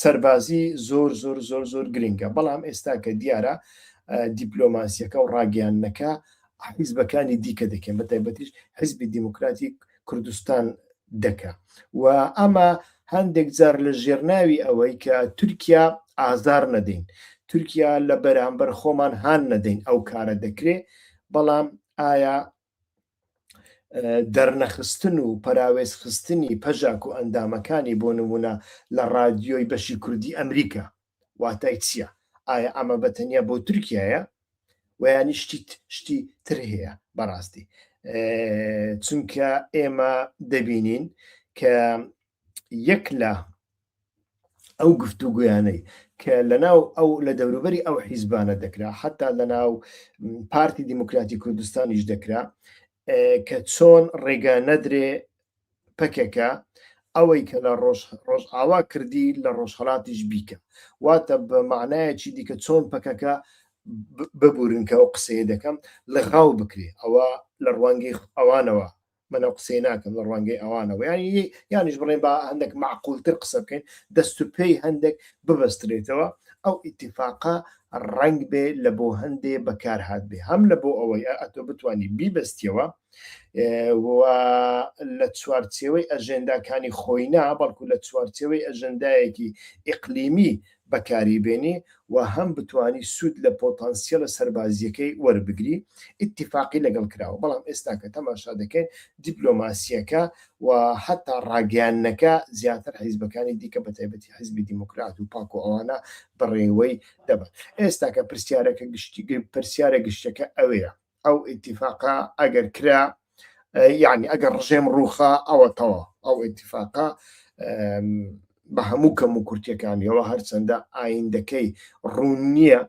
سەربازی زۆر زۆر زۆر زۆر گرنگە، بەڵام ئێستا کە دیارە دیپلۆماسیەکە و ڕاگەیاندنەکە حیزبەکانی دیکە دەکەن بە تایبەتیش حیزبی دیموکراتی کوردستان دەکا و ئەمە هەندێک جار لە ژێرناوی ئەوەی کە تورکیا ئازار نەدەین تورکیا لە بەرامبەر خۆمان هان نەدەین ئەو کارە دەکرێ بەڵام ئایا دەرنەخستن و پەراوێزخستنی پەژاک و ئەندامەکانی بۆ نمونە لە ڕادیۆی بەشی کوردی ئەمریکا واتای چییە؟ ئایا ئەمە بە تەنیا بۆ تورکیایە ویانی شتی شتی تر هەیە بەڕاستی چونکە ئێمە دەبینین کە یەک لە ئەو گفتوگویانەی کە لەناو ئەو لە دەوروبەری ئەو حیزبانە دەکرا حتا لەناو پارتی دیموکراتی کوردستانیش دەکرا کە چۆن ڕێگا نەدرێ پەکەکە ئەوەی کە لە ڕۆژ ڕۆژئاوا کردی لە ڕۆژهەڵاتیش بیکە واتە بە معنایەکی دیکە چۆن پەکەکە ببورن کە ئەو قسەیە دەکەم لغاو بکرێ ئەوە لە ڕوانگەی ئەوانەوە من ئەو قسەی ناکەم لە ڕوانگەی ئەوانەوە یانی یانیش بڵێن با هەندێک معقولتر قسە بکەین دەست و پێی هەندێک ببەسترێتەوە ئەو ئیتیفاقە ڕەنگ بێ لە بۆ هەندێ بەکار هات بێ هەم لە بۆ ئەوەی ئەتۆ بتانی بیبەستیەوە و لە چوارچێوەی ئەژێنداکانی خۆی نا بەڵکو لە چوارچێوەی ئەژەندایەکی ئیقلیمی بەکاری بێنی و هەم بتانی سوود لە پۆتانسیەلە سەربازیەکەی وەربگری ئیتیفاقی لەگەڵ کراوە بەڵام ئێستا کە تەماشا دەکەین دیپلۆماسیەکە و حتا ڕاگەیاندنەکە زیاتر حیزبەکانی دیکە بە تایبەتی حیزبی دیموکرات و پاک و ئەوانە بەڕێوەی دەبن ئێستا کە پرسیارەکە گشتی پرسیارە گشتەکە ئەوەیە ئەو ئیتیفاقە ئەگەر کرا یعنی ئەگەر ڕژێم ڕووخا ئەوە تەوا ئەو ئیتیفاقە بە هەموو کەم و کورتەکانیەوە هەرچەندە ئایندەکەی ڕوون نییە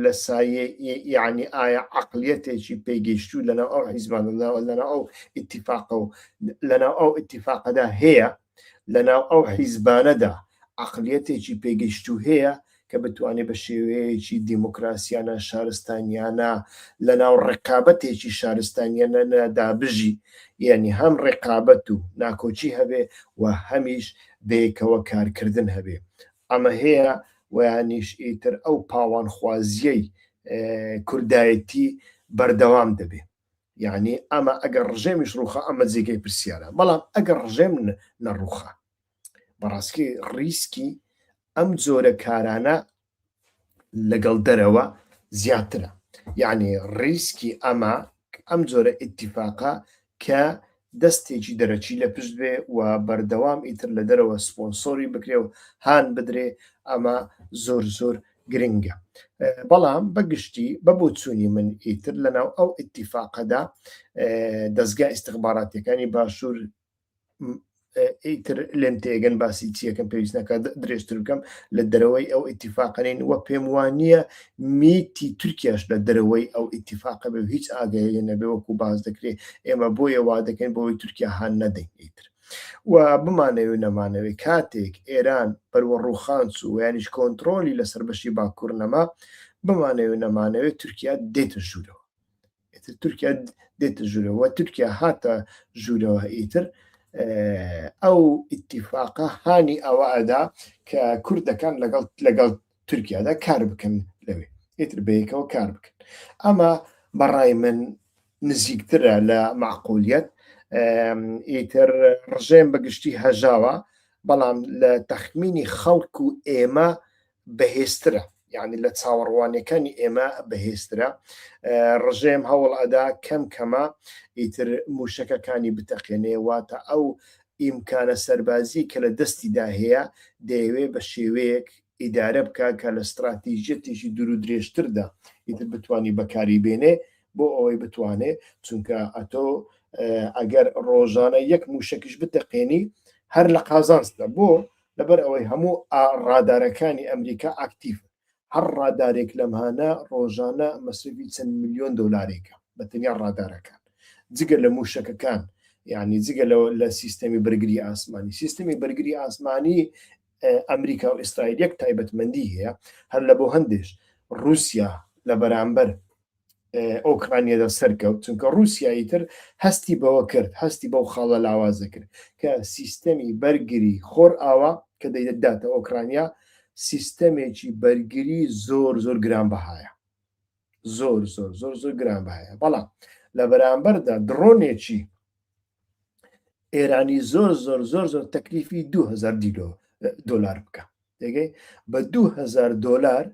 لە سایە یعنی ئایا عقلیەتێکی پێگەیشتوو لەناو ئەو حیزبان لەناو ئەو ئیتیفاقە و لەناو ئەو ئیتیفاقەدا هەیە لەناو ئەو حیزبانەدا عەقڵیەتێکی پێگەیشتوو هەیە کە بتوانێت بە شێوەیەکی دیموکراسیانە شارستانیانە لەناو ڕقابەتێکی شارستانیانەدا بژی یعنی هەم ڕقابەت و ناکۆکی هەبێ و هەمیش بەیەکەوە کارکردن هەبێ ئەمە هەیە ویانیش ئیتر ئەو پاوانخوازیەی کوردایەتی بەردەوام دەبێ یعنی ئەمە ئەگەر ڕژێمیش ڕوخا ئەمە جێگەی پرسیارە بەڵام ئەگەر ڕژێم نەڕوخا بەڕاستی ڕیسکی ئەم جۆرە کارانە لەگەڵ دەرەوە زیاترە یعنی ڕیسکی ئەمە ئەم جۆرە ئیتیفاقە کە دەستێکی دەرەکی لە پشت بێ و بەردەوام ئیتر لە دەرەوە سپۆنسۆری بکرێ و هان بدرێ ئەمە زۆر زۆر گرنگە بەڵام بە گشتی بە بۆچوونی من ئیتر لەناو ئەو ئیتیفاقەدا دەستگا ئیستخباراتیەکانی باشوور ئیتر لێم تێگەن باسی چیەکەم پێویست نەکات درێژتر بکەم لە دەرەوەی ئەو ئیتیفاقەنین وە پێم وانە میتی تورکیاش لە دەرەوەی ئەو ئیتیفاقە بێ هیچ ئاگەیە نەبێ وەکو باز دەکرێت ئێمە بۆیە وا دەکەین بۆی تورکیا هاان نەدەین ئیتر و بمانەوێ و نەمانەوێ کاتێک ئێران بەروە ڕووخان چوو و یانیش کۆنتڕۆلی لەسەر بەشی باکوور نەما، بمانەوێ و نەمانەوێ تورکیا دێتە ژوورەوە. ئیتر تورکیا دێتە ژوورەوە، تورکیا هاتە ژوورەوە ئیتر ئەو ئیتیفاقە هانی ئەوە ئەدا کە کوردەکان لەگەڵ لەگەڵ تورکیادا کار بکەن لەوێ ئیتر بەیەکەوە کار بکەن. ئەمە بەڕای من نزیکترە لە مەعقولیەت. ئیتر ڕژێم بە گشتی هەژاوە، بەڵام لە تەخمینی خەڵک و ئێمە بەهێزترە، یعنی لە چاوەڕوانیەکانی ئێمە بەهێزترە. ڕژێم هەوڵ ئەدا کەم کەمە ئیتر موشەکەکانی بتەقێنێ، واتە ئەو ئیمکانە سەربازی کە لە دەستیدا هەیە دەیەوێ بە شێوەیەک ئیدارە بکا کە لە ستراتیژیەتێکی دوور و درێژتردا ئیتر بتوانی بەکاری بێنێ بۆ ئەوەی بتوانێ، چونکە ئەتۆ ئەگەر ڕۆژانە یەک موشەکیش بتەقێنی هەر لە قازانجدا، بۆ لەبەر ئەوەی هەموو ڕادارەکانی ئەمریکا ئاکتیڤن، هەر ڕادارێک لەمانە ڕۆژانە مەسرەفی چەند ملیۆن دۆلارێکە بە تەنیا ڕادارەکان، جگە لە موشەکەکان، یعنی جگە لە سیستەمی بەرگری ئاسمانی. سیستەمی بەرگری ئاسمانی ئەمریکا و ئیسرائیل یەک تایبەتمەندی هەیە، هەر لە بۆ هەندێش رووسیا لە بەرامبەر ئۆکرانیادا سەرکەوت، چونکە رووسیا ئیتر هەستی بەوە کرد، هەستی بەو خاڵە لاوازە کرد کە سیستەمی بەرگری خۆرئاوا کە دەیداتە ئۆکرانیا سیستەمێکی بەرگری زۆر زۆر گرانبەهایە، زۆر زۆر زۆر زۆر گرانبەهایە، بەڵام لە بەرامبەردا دڕۆنێکی ئێرانی زۆر زۆر زۆر زۆر تەکلیفی 2000 دیلۆ دۆلار بکە دەگەی بە 2000 دۆلار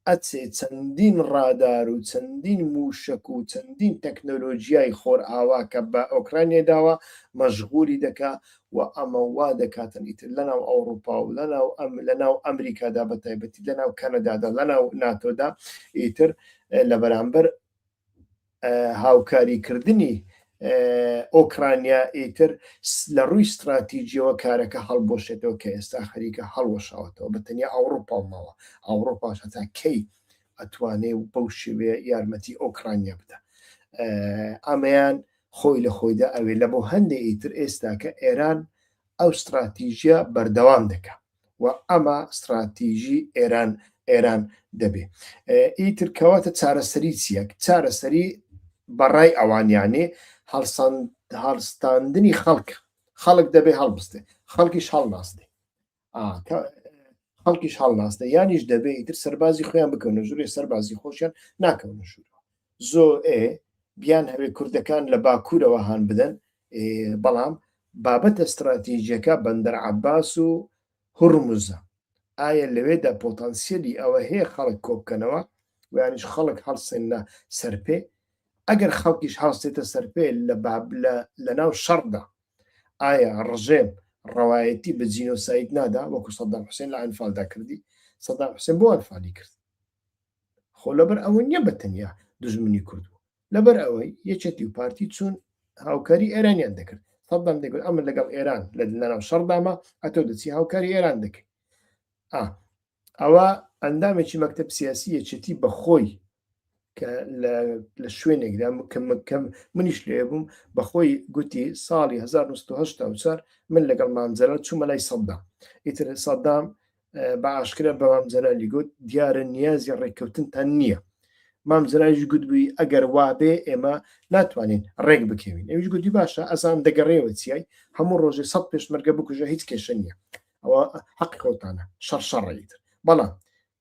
ئەچێ چەندین ڕادار و چەندین موشک و چەندین تەکنۆلۆژیای خۆرئاوا کە بە ئۆکرانیا داوە مەشغولی دەکا و ئەمە وا دەکاتن ئیتر لەناو ئەوروپا و لەناو ئەم لەناو ئەمریکادا بە تایبەتی لەناو کەنەدادا لەناو ناتۆدا ئیتر لە بەرامبەر هاوکاریکردنی ئۆکرانیا ئیتر لە ڕووی ستراتیجیەوە کارەکە هەڵبوەشێتەوە کە ئێستا خەریکە هەڵوەشاوەتەوە بە تەنیا ئەوروپا ماوە، ئەوروپاش هەتا کەی ئەتوانێ و بەو شێوەیە یارمەتی ئۆکرانیا بدە. ئەمەیان خۆی لە خۆیدا ئەوێ لە بۆ هەندێ ئیتر ئێستا کە ئێران ئەو ستراتیژیە بەردەوام دەکا و ئەمە ستراتیژی ئێران ئێران دەبێ. ئیتر کەواتە چارەسەری چییە؟ چارەسەری بەڕای ئەوان یانێ هەڵستاندنی خەڵک، خەڵک دەبێ هەڵبستێ، خەڵکیش هەڵناستێ، خەڵکیش هەڵناستێ، یانیش دەبێ ئیتر سەربازی خۆیان بکەونە ژوورێ، سەربازی خۆشیان ناکەونە ژوورەوە. زۆ ئێ بیان هەوێ کوردەکان لە باکوورەوە هان بدەن، بەڵام بابەتە ستراتیژیەکە بەندەر عەباس و هورمزە. ئایا لەوێدا پۆتانسیەلی ئەوە هەیە خەڵک کۆبکەنەوە و یانیش خەڵک هەڵسێننە سەرپێ؟ ئەگەر خەڵکیش هەڵسێتە سەرپێ لە باب لە لەناو شەڕدا ئایا ڕژێم ڕەوایەتی بە جینۆساید نادا وەکو سەدام حوسێن لە ئەنفالدا کردی؟ سەدام حوسێن بۆ ئەنفالی کرد؟ خۆ لەبەر ئەوە نییە بە تەنیا دوژمنی کورد بوو، لەبەر ئەوەی یەکێتی و پارتی چوون هاوکاری ئێرانیان دەکرد. سەدام دەگوت ئەمن لەگەڵ ئێران لە لەناو شەڕدامە، ئەتۆ دەچی هاوکاری ئێران دەکەی. ئا ئەوە ئەندامێکی مەکتەب سیاسی یەکێتی بە خۆی کە لە شوێنێکدا کە منیش لێ بووم بە خۆی گوتی ساڵی 1970 من لەگەڵ مام جەلال چوومە لای سەدام. ئیتر سەدام بە ئاشکرا بە مام جەلالی گوت دیارە نیازی ڕێککەوتنتان نییە. مام جەلالیش گوتبووی ئەگەر وابێ ئێمە ناتوانین ڕێک بکەوین. ئەویش گوتی باشە ئەزان دەگەڕێوە چیای هەموو ڕۆژێ 100 پێشمەرگە بکوژە هیچ کێشە نییە، ئەوە حەقی خۆتانە، شەڕ شەڕە ئیتر. بەڵام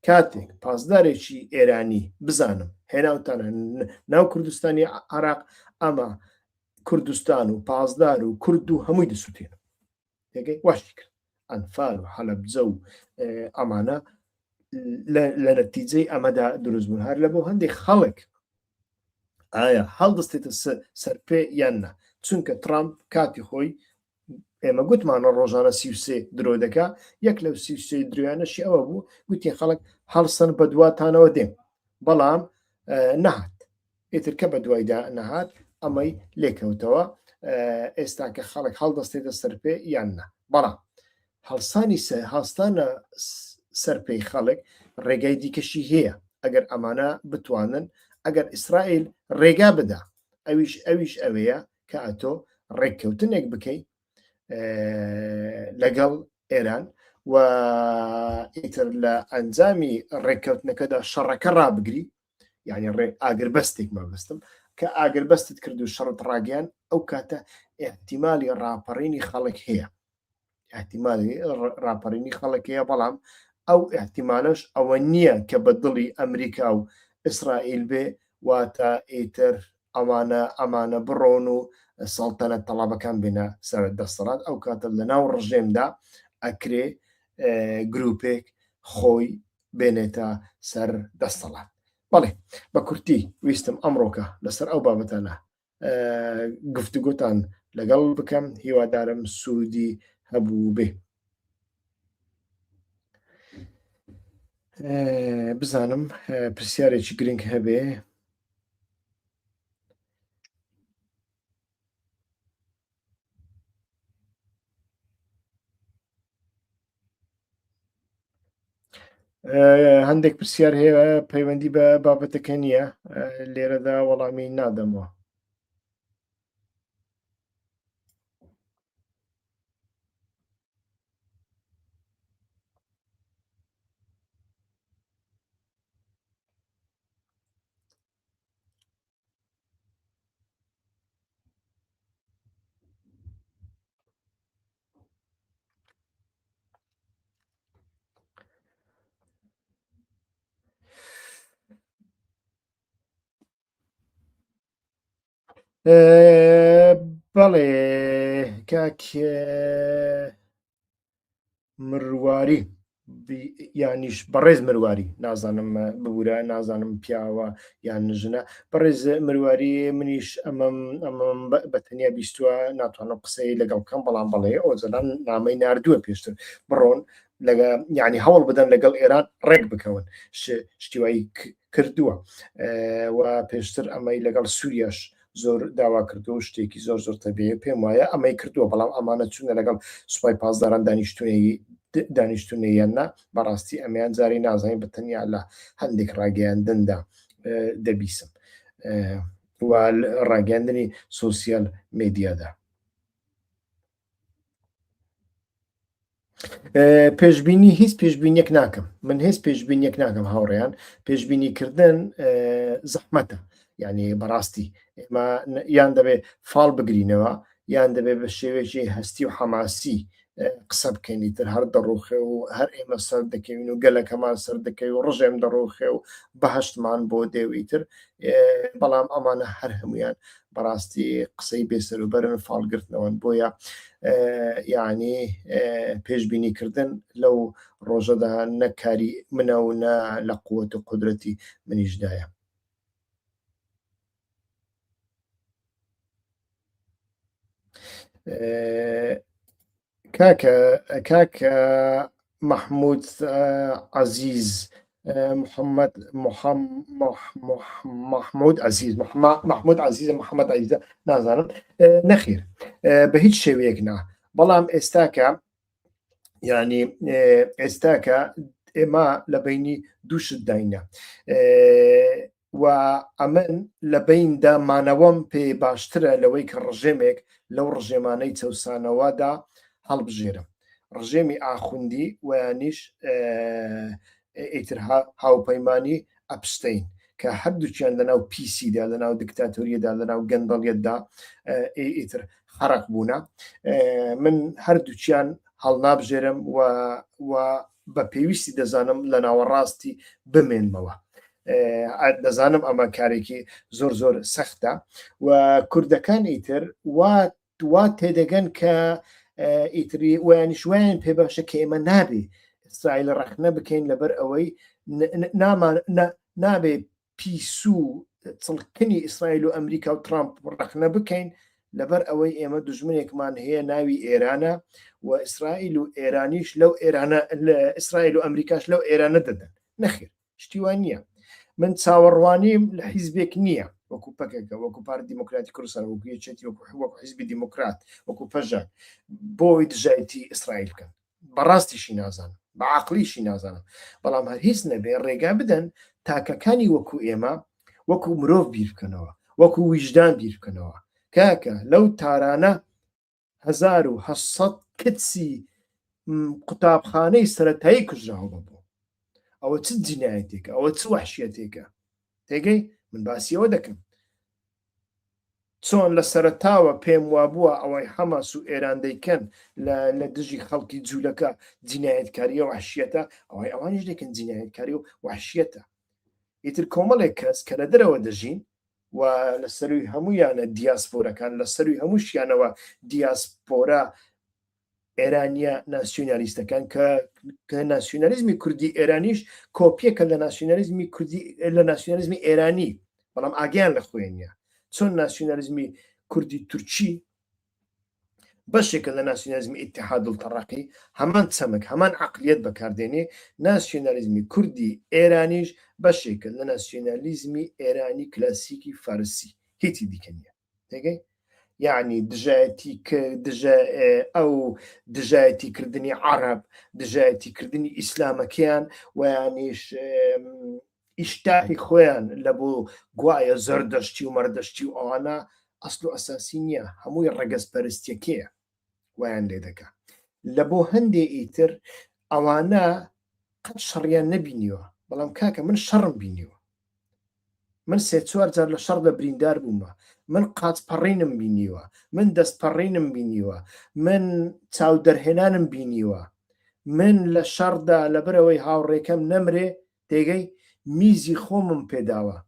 کاتێک پاسدارێکی ئێرانی بزانم هێناوتانە ناو کوردستانی عراق، ئەمە کوردستان و پاسدار و کورد و هەمووی دەسووتێنم. تێگەی واشی کرد. ئەنفال و حەلەبجە و ئەمانە لە نەتیجەی ئەمەدا دروست بوون. هەر لە بۆ هەندێک خەڵک ئایا هەڵدەستێتە سەرپێ یان نا؟ چونکە ترامپ کاتی خۆی ئێمە گوتمانە ڕۆژانە 33 درۆ دەکا، یەک لەو 33 درۆیانەشی ئەوە بوو گوتی خەڵک هەڵسەن بە دواتانەوە دێم، بەڵام نەهات. ئیتر کە بە دوایدا نەهات ئەمەی لێکەوتەوە ئێستا کە خەڵک هەڵدەستێتە سەرپێ یان نا. بەڵام هەڵسانی هەڵستانە سەرپێی خەڵک ڕێگای دیکەشی هەیە ئەگەر ئەمانە بتوانن، ئەگەر ئیسرائیل ڕێگا بدا، ئەویش ئەویش ئەوەیە کە ئەتۆ ڕێککەوتنێک بکەی لەگەڵ ئێران و ئیتر لە ئەنجامی ڕێککەوتنەکەدا شەڕەکە ڕابگری، یعنی ڕێ ئاگربەستێک مەبەستم کە ئاگربەستت کرد و شەڕت ڕاگەیان، ئەو کاتە احتیمالی ڕاپەڕینی خەڵک هەیە، احتیمالی ڕاپەڕینی خەڵک هەیە، بەڵام ئەو احتیمالش ئەوە نییە کە بە دڵی ئەمریکا و ئیسرائیل بێ، واتە ئیتر. ئەوانە ئەمانە بڕۆن و سەڵتەنەت تەڵەبەکان بێنە سەر دەسەڵات ئەو کاتە لە ناو ڕژێمدا ئەکرێ گروپێک خۆی بێنێتە سەر دەستەڵات. بەڵێ بە کورتی ویستم ئەمڕۆکە لەسەر ئەو بابەتانە گفتوگۆتان لەگەڵ بکەم هیوادارم سوودی هەبوو بێ. بزانم پرسیارێکی گرنگ هەبێ. هەندێک پرسیار هەیە پەیوەندی بە بابەتەکە نییە لێرەدا وەڵامی نادەمەوە. بەڵێ کاک مرواری یانیش بەڕێز مرواری نازانم ببورە نازانم پیاوە یان ژنە بەڕێز مرواری منیش ئەمەم ئەمەم بە تەنیا بیستووە ناتوانم قسەی لەگەڵ بکەم بەڵام بەڵێ ئۆجەلان نامەی ناردووە پێشتر بڕۆن لەگە یعنی هەوڵ بدەن لەگەڵ ئێران ڕێک بکەون شتیوایی کردووە و پێشتر ئەمەی لەگەڵ سووریاش زۆر داوا کردو و شتێکی زۆر زۆر تەبیعی پێم وایە ئەمەی کردووە بەڵام ئەمانە چونە لەگەڵ سوپای پاسداران دانیشتونەی دانیشتونەیان نا بەڕاستی ئەمەیان جاری نازانین بە تەنیا لە هەندێک ڕاگەیاندندا دەبیسم و ڕاگەاندنی سوسیال مێدیادا. پێشبینی هیچ پێشبینیەک ناکەم من هیچ پێشبینیەک ناکەم هاوڕێیان پێشبینیکردن زەحمەتە یعنی بەڕاستی ئێمە یان دەبێ فاڵ بگرینەوە یان دەبێ بە شێوەیەکی هەستی و حەماسی قسە بکەین تر هەر دەڕوخێ و هەر ئێمە سەر دەکەوین و گەلەکەمان سەر دەکەوی و ڕژێم دەڕوخێ و بەهشتمان بۆ دێویتر بەڵام ئەمانە هەر هەمویان بەڕاستی قسەی بێسەروبەرن فاڵگرتنەوەن بۆیە یعنی پێشبینیکردن لەو ڕۆژەدا نەکاری منە و نە لە قوت و قودرەتی منیشدایە. کاکە کاکە مەحمود عەزیز محەممەد مححمود عزیز مححمود عزیزە محەممەد عزیزە نازانم نەخیر بە هیچ شێوەیەک نا بەڵام ئێستاکە ینی ئێستاکە ئێمە لە بینی دوو شت داینە و ئەمن لە بەیندا مانەوەم پێ باشترە لەوەی کە ڕژێمێک لەو ڕژێمانەی چەوسانەوەدا هەڵبژێرم، ڕژێمی ئاخوندی ویانیش ئیتر هاوپەیمانی ئەپستەین کە هەردووکیان لەناو پیسیدا لەناو دکتاتۆریەدا لەناو گەندەڵیەتدا ئیتر خەرق بوونە من هەردووکیان هەڵنابژێرم و و بە پێویستی دەزانم لە ناوەڕاستی بمێنمەوە دەزانم ئەمە کارێکی زۆر زۆر سەختە و کوردەکان ئیتر وا وا تێدەگەن کە ئیتری ویانیش وایان پێ باشە کە ئێمە نابێ ئیسرائیل ڕەخنە بکەین لەبەر ئەوەی نامان نابێ پیس و چڵکنی ئیسرائیل و ئەمریکا و ترامپ ڕەخنە بکەین لەبەر ئەوەی ئێمە دوژمنێکمان هەیە ناوی ئێرانە و ئیسرائیل و ئێرانیش لەو ئێرانە ئیسرائیل و ئەمریکاش لەو ئێرانە دەدەن نەخێر شتی وا نییە من چاوەڕوانیم لە حیزبێک نییە وەکو پەکەکە وەکو پارتی دیموکراتی کوردستان وەکو یەکێتی وەکو وەکو حیزبی دیموکرات وەکو پەژاک بۆی دژایەتی ئیسرائیل بکەن بەڕاستیشی نازانم بە عقلیشی نازانم بەڵام هەر هیچ نەبێ ڕێگا بدەن تاکەکانی وەکو ئێمە وەکو مرۆڤ بیر بکەنەوە وەکو ویژدان بیر بکەنەوە کاکە لەو تارانە 1800 کچی قوتابخانەی سەتایی کوژراوە بەبوو ئەوە چ جینایەتێکە ئەوە چ وحشیەتێکە تێگەی من باسیەوە دەکەم چۆن لە سەرەتاوە پێم وابووە ئەوەی حەماس و ئێران دەیکەن لە دژی خەڵکی جوولەکە جینایەتکاریە وحشیەتە ئەوەی ئەوانیش دەکەن جینایەتکاری و وحشیەتە ئیتر کۆمەڵێک کەس کە لە دەرەوە دەژین. و لە سەروی هەموویانە دیاسپۆرەکان لە سەروی هەمووشیانەوە دیاسپۆرا ئێرانیە ناسیۆنالیستەکان کە کە ناسیۆنالیزمی کوردی ئێرانیش کۆپیەکە لە ناسیۆنالیزمی کوردی لە ناسیۆنالیزمی ئێرانی بەڵام ئاگیان لە خۆیان نیە چۆن ناسیۆنالیزمی کوردی تورکی بەشێکە لە ناسیۆنالیزمی ئیتحاد و تەڕەقی هەمان چەمک هەمان عقلیت بەکاردێنێ ناسیۆنالیزمی کوردی ئێرانیش بەشێکە لە ناسیۆنالیزمی ئێرانی کلاسیکی فارسی هیچی دیکە نییە تێگەی یعنی دژایەتی دژە ئەو دژایەتی کردنی عرب دژایەتی کردنی ئیسلامەکەیان ویانیش ئیشتاقی خۆیان لە بۆ گوایە زەردەشتی و مەردەشتی و ئەوانە ئەسل و ئەساسی نییە هەمووی ڕەگەزپەرستیەکەیە وایان لێ دەکا لە بۆ هەندێ ئیتر ئەوانە قەت شەڕیان نەبینیوە بەڵام کاکە من شەڕم بینیوە من سێ چوار جار لە شەڕدا بریندار بوومە من قاچ پەڕینم بینیوە من دەست پەڕینم بینیوە من چاو دەرهێنانم بینیوە من لە شەڕدا لەبەرەوەی هاوڕێکەم نەمرێ تێگەی میزی خۆمم پێداوە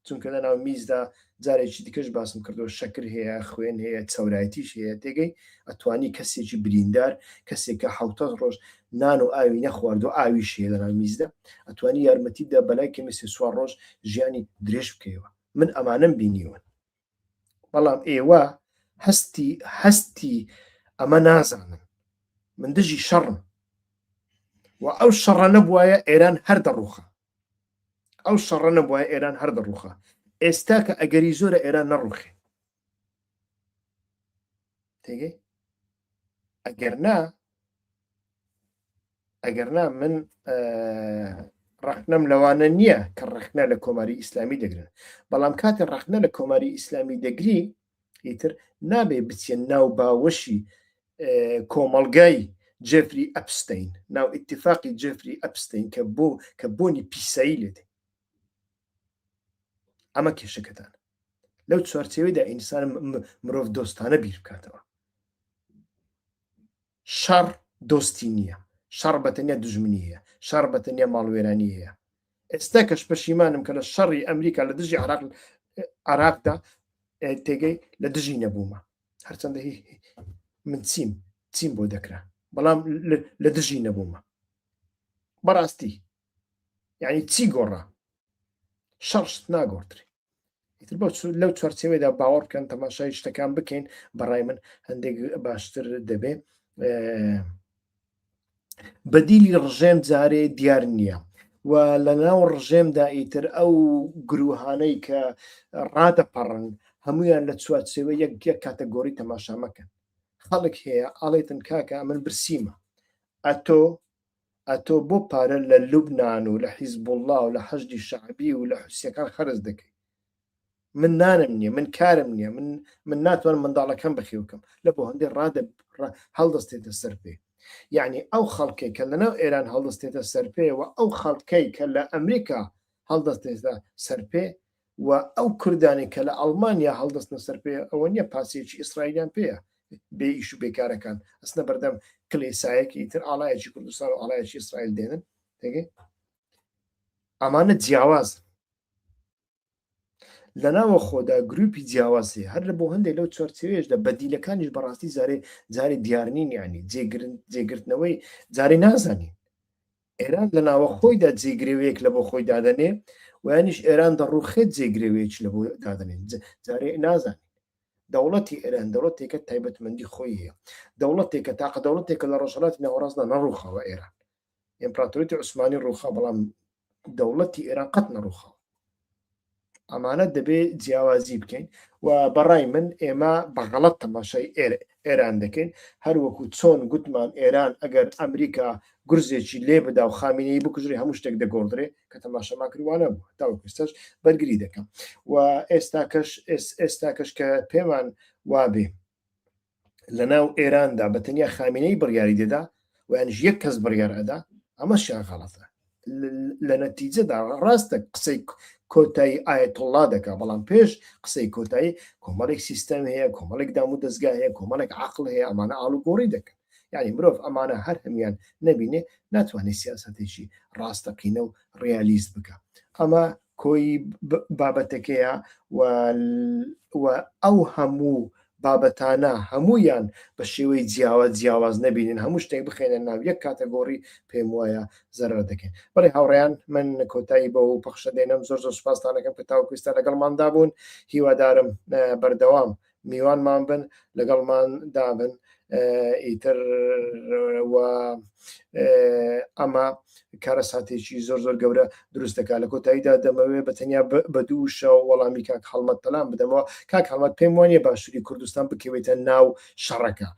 چونکە لە ناو میزدا جارێکی دیکەش باسم کردو شەکر هەیە خوێن هەیە چەورایەتیش هەیە تێگەی ئەتوانی کەسێکی بریندار کەسێک کە حوتە ڕۆژ نان و ئاوی نەخواردو ئاویش هەیە لە ناو میزدا ئەتوانی یارمەتی بدە بەلای کەمی سێ چوار ڕۆژ ژیانی درێژ بکەیەوە من ئەمانەم بینیون بەڵام ئێوە هەستی هەستی ئەمە نازانن من دژی شەڕم و ئەو شەڕە نەبوایە ئێران هەر دەڕوخە ئەو شەڕە نەبوایە ئێران هەر دەڕوخە ئێستا کە ئەگەری زۆرە ئێران نەڕوخێ تێگەی ئەگەر نا ئەگەر نا من ڕەخنەم لەوانە نییە کە ڕەخنە لە کۆماری ئیسلامی دەگرن بەڵام کاتێ ڕەخنە لە کۆماری ئیسلامی دەگری ئیتر نابێ بچێن ناو باوەشی کۆمەڵگای جێفری ئەپستین ناو ئیتفاقی جێفری ئەپستین کە بۆ کە بۆنی پیسایی لێ دێ ئەمە کێشەکەتان لەو چوارچێوەیدا ئینسان مرۆڤ دۆستانە بیر بکاتەوە شەڕ دۆستی نییە شەڕ بەتەنیا دژمنی هەیە شەڕ بەتەنیا ماڵوێرانی هەیە ئێستا کەش پەشیمانم کە لە شەڕی ئەمریکا لە دژی عراق عراقدا تێگەی لە دژی نەبوومە هەرچەندە هی من چیم چیم بۆ دەکرا بەڵام لە دژی نەبوومە بەڕاستی یعنی چی گۆڕا شەڕ شت ناگۆڕدرێ ئیتر بۆ لەو چوارچێوەیەدا باوەڕ بکەن تەماشای شتەکان بکەین بەڕای من هەندێک باشتر دەبێ بەدیلی ڕژێم جارێ دیار نییە و لە ناو ڕژێمدا ئیتر ئەو گروهانەی کە ڕادەپەڕن هەمویان لە چوارچێوە یەک یەک کاتەگۆری تەماشا مەکەن خەڵک هەیە ئاڵێتن کاکە من برسیمە ئەتۆ ئەتۆ بۆ پارە لە لوبنان و لە حیزبوڵڵا و لە حەشدی شەعبی و لە حوسیەکان خەرج دەکەی من نانم نییە من کارم نییە من من ناتوانم منداڵەکەم بەخێو بکەم لە بۆ هەندێک ڕادە هەڵدەستێتە سەر پێ یعنی ئەو خەڵکێک کە لەناو ئێران هەڵدەستێتە سەر پێ و ئەو خەڵکەی کە لە ئەمریکا هەڵدەستێتە سەر پێ و ئەو کوردانەی کە لە ئەڵمانیا هەڵدەستنە سەر پێ ئەوە نییە پاسێکی ئیسرائیلیان پێیە بێ ئیش و بێکارەکان ئەسنە بەردەم کلێسایەکی تر ئاڵایەکی کوردستان و ئاڵایەکی ئیسرائیل دێنن تێگەی ئەمانە جیاواز لە ناوە خۆدا گروپی جیاواز هەیە هەر لە بۆ هەندێک لەو چوارچێوەیەشدا بەدیلەکانیش بەڕاستی جارێ جارێ دیارنین یعنی جێگرن جێگرتنەوەی جارێ نازانین ئێران لە ناوەخۆیدا جێگرەوەیەک لە بۆ خۆی دادەنێ و یانیش ئێران دەڕوخێت جێگرەوەیەکی لە بۆ دادەنێت جارێ نازانین دەوڵەتی ئێران دەوڵەتێکە تایبەتمەندی خۆی هەیە دەوڵەتێکە تاقە دەوڵەتێکە لە ڕۆژهەڵاتی ناوەڕاستدا نەڕوخاوە ئێران ئیمپراتۆریەتی عوسمانی ڕوخا بەڵام دەوڵەتی ئێران قەت نەڕوخاوە ئەمانە دەبێ جیاوازی بکەین و بەڕای من ئێمە بە غەڵەت تەماشای ئێران دەکەین هەروەکو چۆن گوتمان ئێران ئەگەر ئەمریکا گورزێکی لێ بدا و خامینەی بکوژری هەموو شتێک دەگۆڕدرێ کە تەماشامان کردوانە بوو تاوەکو ئێستاش بەرگری دەکەم و ئێستاکەش ئێستاکەش کە پێمان وابێ لە ناو ئێراندا بە تەنیا خامینەی بڕیاری دەدا و یانیش یەک کەس بڕیار ئەدا ئەمەشیان غەڵەتە لە نەتیجەدا ڕاستە قسەی کۆتایی ئاەتوڵا دەکا بەڵام پێش قسەی کۆتایی کۆمەڵێک سیستەم هەیە کۆمەڵێک دام و دەستگا هەیە کۆمەڵێک عقل هەیە ئەمانە ئاڵوگۆڕی دەکەن یعنی مرۆڤ ئەمانە هەر هەموان نەبینێ ناتوانێت سیاستێکی ڕاستەقینە و ڕیالیست بکە ئەمە. کۆی بابەتەکەیە و ئەو هەموو بابەتانە هەموویان بە شێوەی جیاواز جیاواز نەبینین، هەموو شتێک بخەینە ناو یەک category پێم وایە زەرەر دەکەین. بەڵێ هاوڕێیان من کۆتایی بەو پەخشە دێنم، زۆر زۆر سوپاستان ئەکەم کە تاوەکو ئێستا لەگەڵماندا بوون، هیوادارم بەردەوام میوانمان بن لەگەڵمان دابن ئیتر و ئەمە کارەساتێکی زۆر زۆر گەورە دروست دەکات لە کۆتاییدا دەمەوێت بە تەنیا بە دوو شەو وەڵامی کاک هەڵمەت پەلام بدەمەوە کاک هەڵمەت پێم وانە باشووری کوردستان بکەوێتە ناو شەڕەکە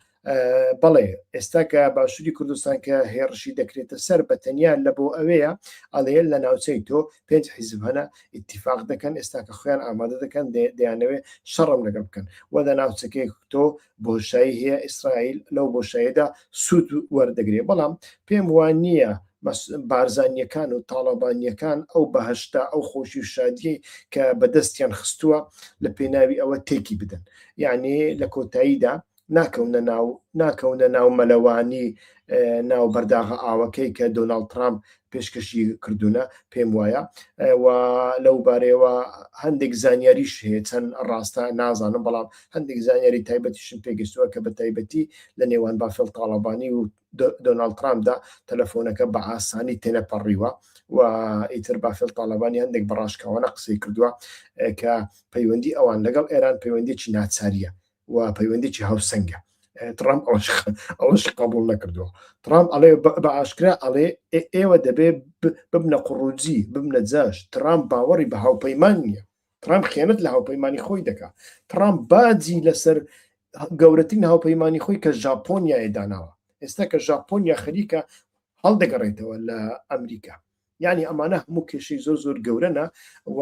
بەڵێ ئێستا کە باشووری کوردستان کە هێڕشی دەکرێتە سەر بە تەنیا لە بۆ ئەوەیە ئەڵێ لە ناوچەی تۆ پێنج حیزب هەنە ئیتیفاق دەکەن ئێستا کە خۆیان ئامادە دەکەن دەیانەوێ شەڕم لەگەڵ بکەن و لە ناوچەکەی تۆ بۆشایی هەیە ئیسرائیل لەو بۆشاییدا سوود وەردەگرێ بەڵام پێم وان نییە بارزانیەکان و تاڵەبانیەکان ئەو بەهشتا ئەو خۆشی و شادیەی کە بەدەستیان خستووە لە پێناوی ئەوە تێکی بدەن یعنی لە کۆتاییدا ناکەونە ناو ناکەونە ناو مەلەوانی ناو بەرداغە ئاوەکەی کە دۆناڵد ترامپ پێشکەشی کردوونە پێم وایە و لەو بارەیەوە هەندێک زانیاریش هەیە چەند ڕاستە نازانم بەڵام هەندێک زانیاری تایبەتیشم پێگەشتووە کە بە تایبەتی لە نێوان بافێڵ تاڵەبانی و دۆناڵد ترامپدا تەلەفۆنەکە بە ئاسانی تێنەپەڕیوە و ئیتر بافێڵ تاڵەبانی هەندێک بەڕاشکاوانە قسەی کردووە کە پەیوەندی ئەوان لەگەڵ ئێران پەیوەندیی ناچاریە و پەیوەندێکی هاوسەنگە ترامپ ئەوەش قبول نەکردووە ترامپ ئەڵێ بە ئاشکرا ئەڵێ ئێوە دەبێ ببنە قڕوجی ببنە جاش ترامپ باوەڕی بە هاوپەیمان نییە ترامپ خیانەت لە هاوپەیمانی خۆی دەکا ترامپ باجی لەسەر گەورەترین هاوپەیمانی خۆی کە ژاپۆنیای داناوە ئێستا کە ژاپۆنیا خەریکە هەڵدەگەڕێتەوە لە ئەمریکا یعنی ئەمانە هەموو کێشەی زۆر زۆر گەورەنە و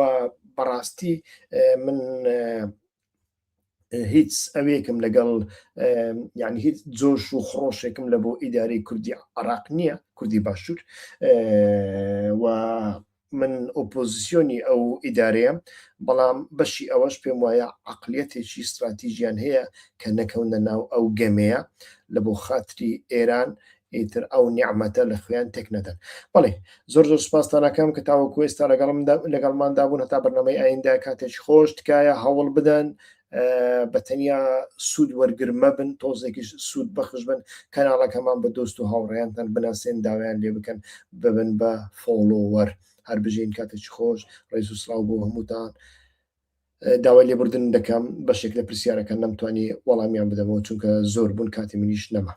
بەڕاستی من هیچ ئەوێکم لەگەڵ یعنی هیچ جۆش و خڕۆشێکم لە بۆ ئیدارەی کوردی عراق نییە کوردی باشوور و من ئۆپۆزیسیۆنی ئەو ئیدارەیە بەڵام بەشی ئەوەش پێم وایە عقلیەتێکی استراتیژیان هەیە کە نەکەونە ناو ئەو گەمەیە لە بۆ خاتری ئێران ئیتر ئەو نیعمەتە لە خوێن تێک نەدەن. بەڵێ زۆر زۆر سوپاستان ئەکەم کە تاوەکو ئێستا لەگەڵمدا لەگەڵماندا بوون هەتا بەرنامەی ئایندە کاتێکی خۆش تکایە هەوڵ بدەن بە تەنیا سوود وەرگر مەبن تۆزێکیش سوود بەخش بن کەناڵەکەمان بە دۆست و هاوڕێیانتان بناسێن داوایان لێ بکەن ببن بە follower هەر بژین کاتێکی خۆش ڕێز و سڵاو بۆ هەمووتان داوای لێبوردن دەکەم بەشێک لە پرسیارەکان نەمتوانی وەڵامیان بدەمەوە چونکە زۆر بوون کاتی منیش نەما.